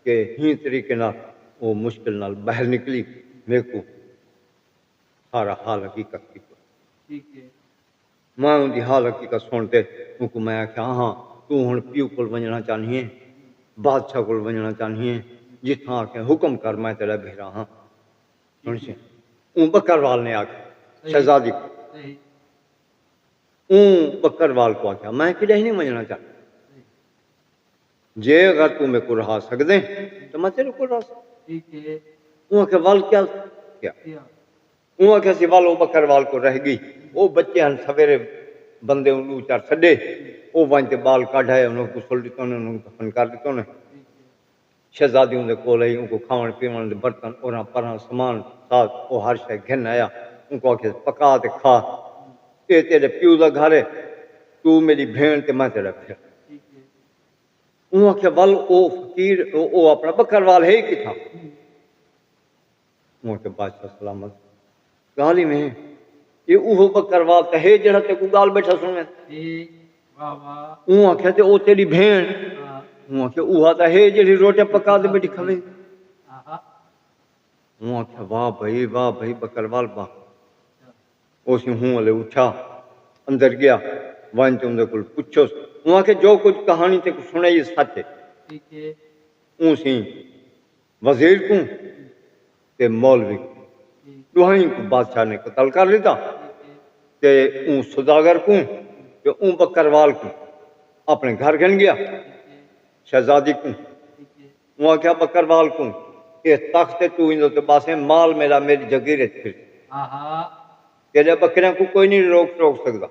کہ ہیں طریقے نال او مشکل نال ٻاہر نکلی۔ میکوں سارا حال حقیقت کیتوس۔ ٹھیک ہے۔ میں اوندی حال حقیقت سݨ تے اونکوں میں آکھیا، ہاں، توں ہݨ پیو کول ونڄݨا چاہندی ہیں، بادشاہ کول ونڄݨا چاہندی ہیں، جتھاں آکھیں حکم کر، میں تیݙا بھیرا ہاں۔ سݨسیں۔ اوں ٻکروال نے آکھیا، صحیح۔ شہزادی کوں۔ صحیح۔ اوں ٻکروال کوں آکھیا، میں کݙاہیں نہیں ونڄݨا چاہندی۔ صحیح۔ جے اگر توں میکوں رہا سڳدیں تاں میں تیݙے کول رہساں۔ ٹھیک ہے۔ اوں آکھیا، ول کیا تھیا؟ کیا؟ اوں آکھیا سی، ول او ٻکروال کوں رہ ڳئی۔ او بچے ہن، سویرے بندے اوں ݙو چار سݙے، او ونڄ تے ٻال کڈھ آئے، انہاں کوں سل ݙتو نے، انہاں کوں دفن کر ݙتو نے۔ ٹھیک ہے۔ شہزادی اوندے کول آئی، اونکوں کھاوݨ پیوݨ دے برتن، اوراں پراں سامان ساز، او ہر شے گھن آیا۔ اونکوں آکھیس، پکا تے کھا، اے تیݙے پیو دا گھر ہے، توں میݙی بھیݨ تے میں تیݙا بھیرا۔ ٹھیک ہے۔ اوں آکھیا، ول او فقیر، او، او اپݨا ٻکروال ہے کتھاں؟ اوں آکھیا، بادشاہ سلامت، ڳالھ ایویں ہے۔ اے اوہو بکروال تاں ہے جیڑھا تیکوں ڳالھ ٻیٹھا سݨویندا۔ اوں آکھیا تے او تیݙی بھیݨ؟ اوں آکھیا اوہا تاں ہے جیڑھی روٹیاں پکا تے ٻیٹھی کھاوے۔ اوں آکھیا واہ بھئی، واہ بھئی بکروال واہ۔ اوسیں ہوں ولے اٹھیا، اندر ڳیا، ونڄ تے اوندے کول پچھوس۔ اوں آکھیا جو کجھ کہاݨی تیکوں سݨائی ہے سچ ہے۔ اوں سیں وزیر کوں تے مولوی کوں، ݙوہائیں کوں بادشاہ نے قتل کر ݙتا تے اوں سوداگر کوں تے اوں بکروال کوں اپݨے گھر گھن ڳیا۔ شہزادی کوں اوں آکھیا بکروال کوں، اے تخت ہے، توں ایندے تے ٻہسیں، مال میݙا میݙی جاگیر اچ پھر۔ تیݙے ٻکریاں کوں کوئی نی روک ٹوک سڳدا۔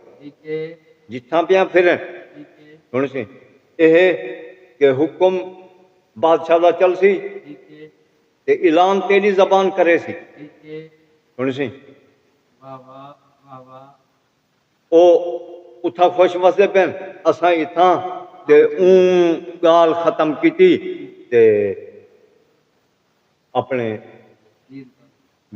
جتھاں پیاں پھرن۔ سݨسیں، اے ہے کہ حکم بادشاہ دا چلسی تے اعلان تیݙی زبان کریسی۔ سݨسیں۔ او اتھاں خوش وسدے پن، اساں اتھاں۔ تے اوں ڳالھ ختم کیتی تے اپݨے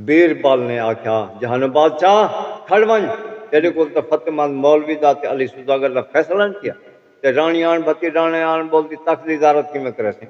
بیربل نے آکھیا، جہانو بادشاہ، کھڑ ونڄ، تیݙے کول تاں فتح مند مولوی دا تے علی سوداگر دا فیصلہ نی تھیا، تے راݨی آن بھتی راݨے آن ٻول دی تخت دی زیارت کیویں کریسیں؟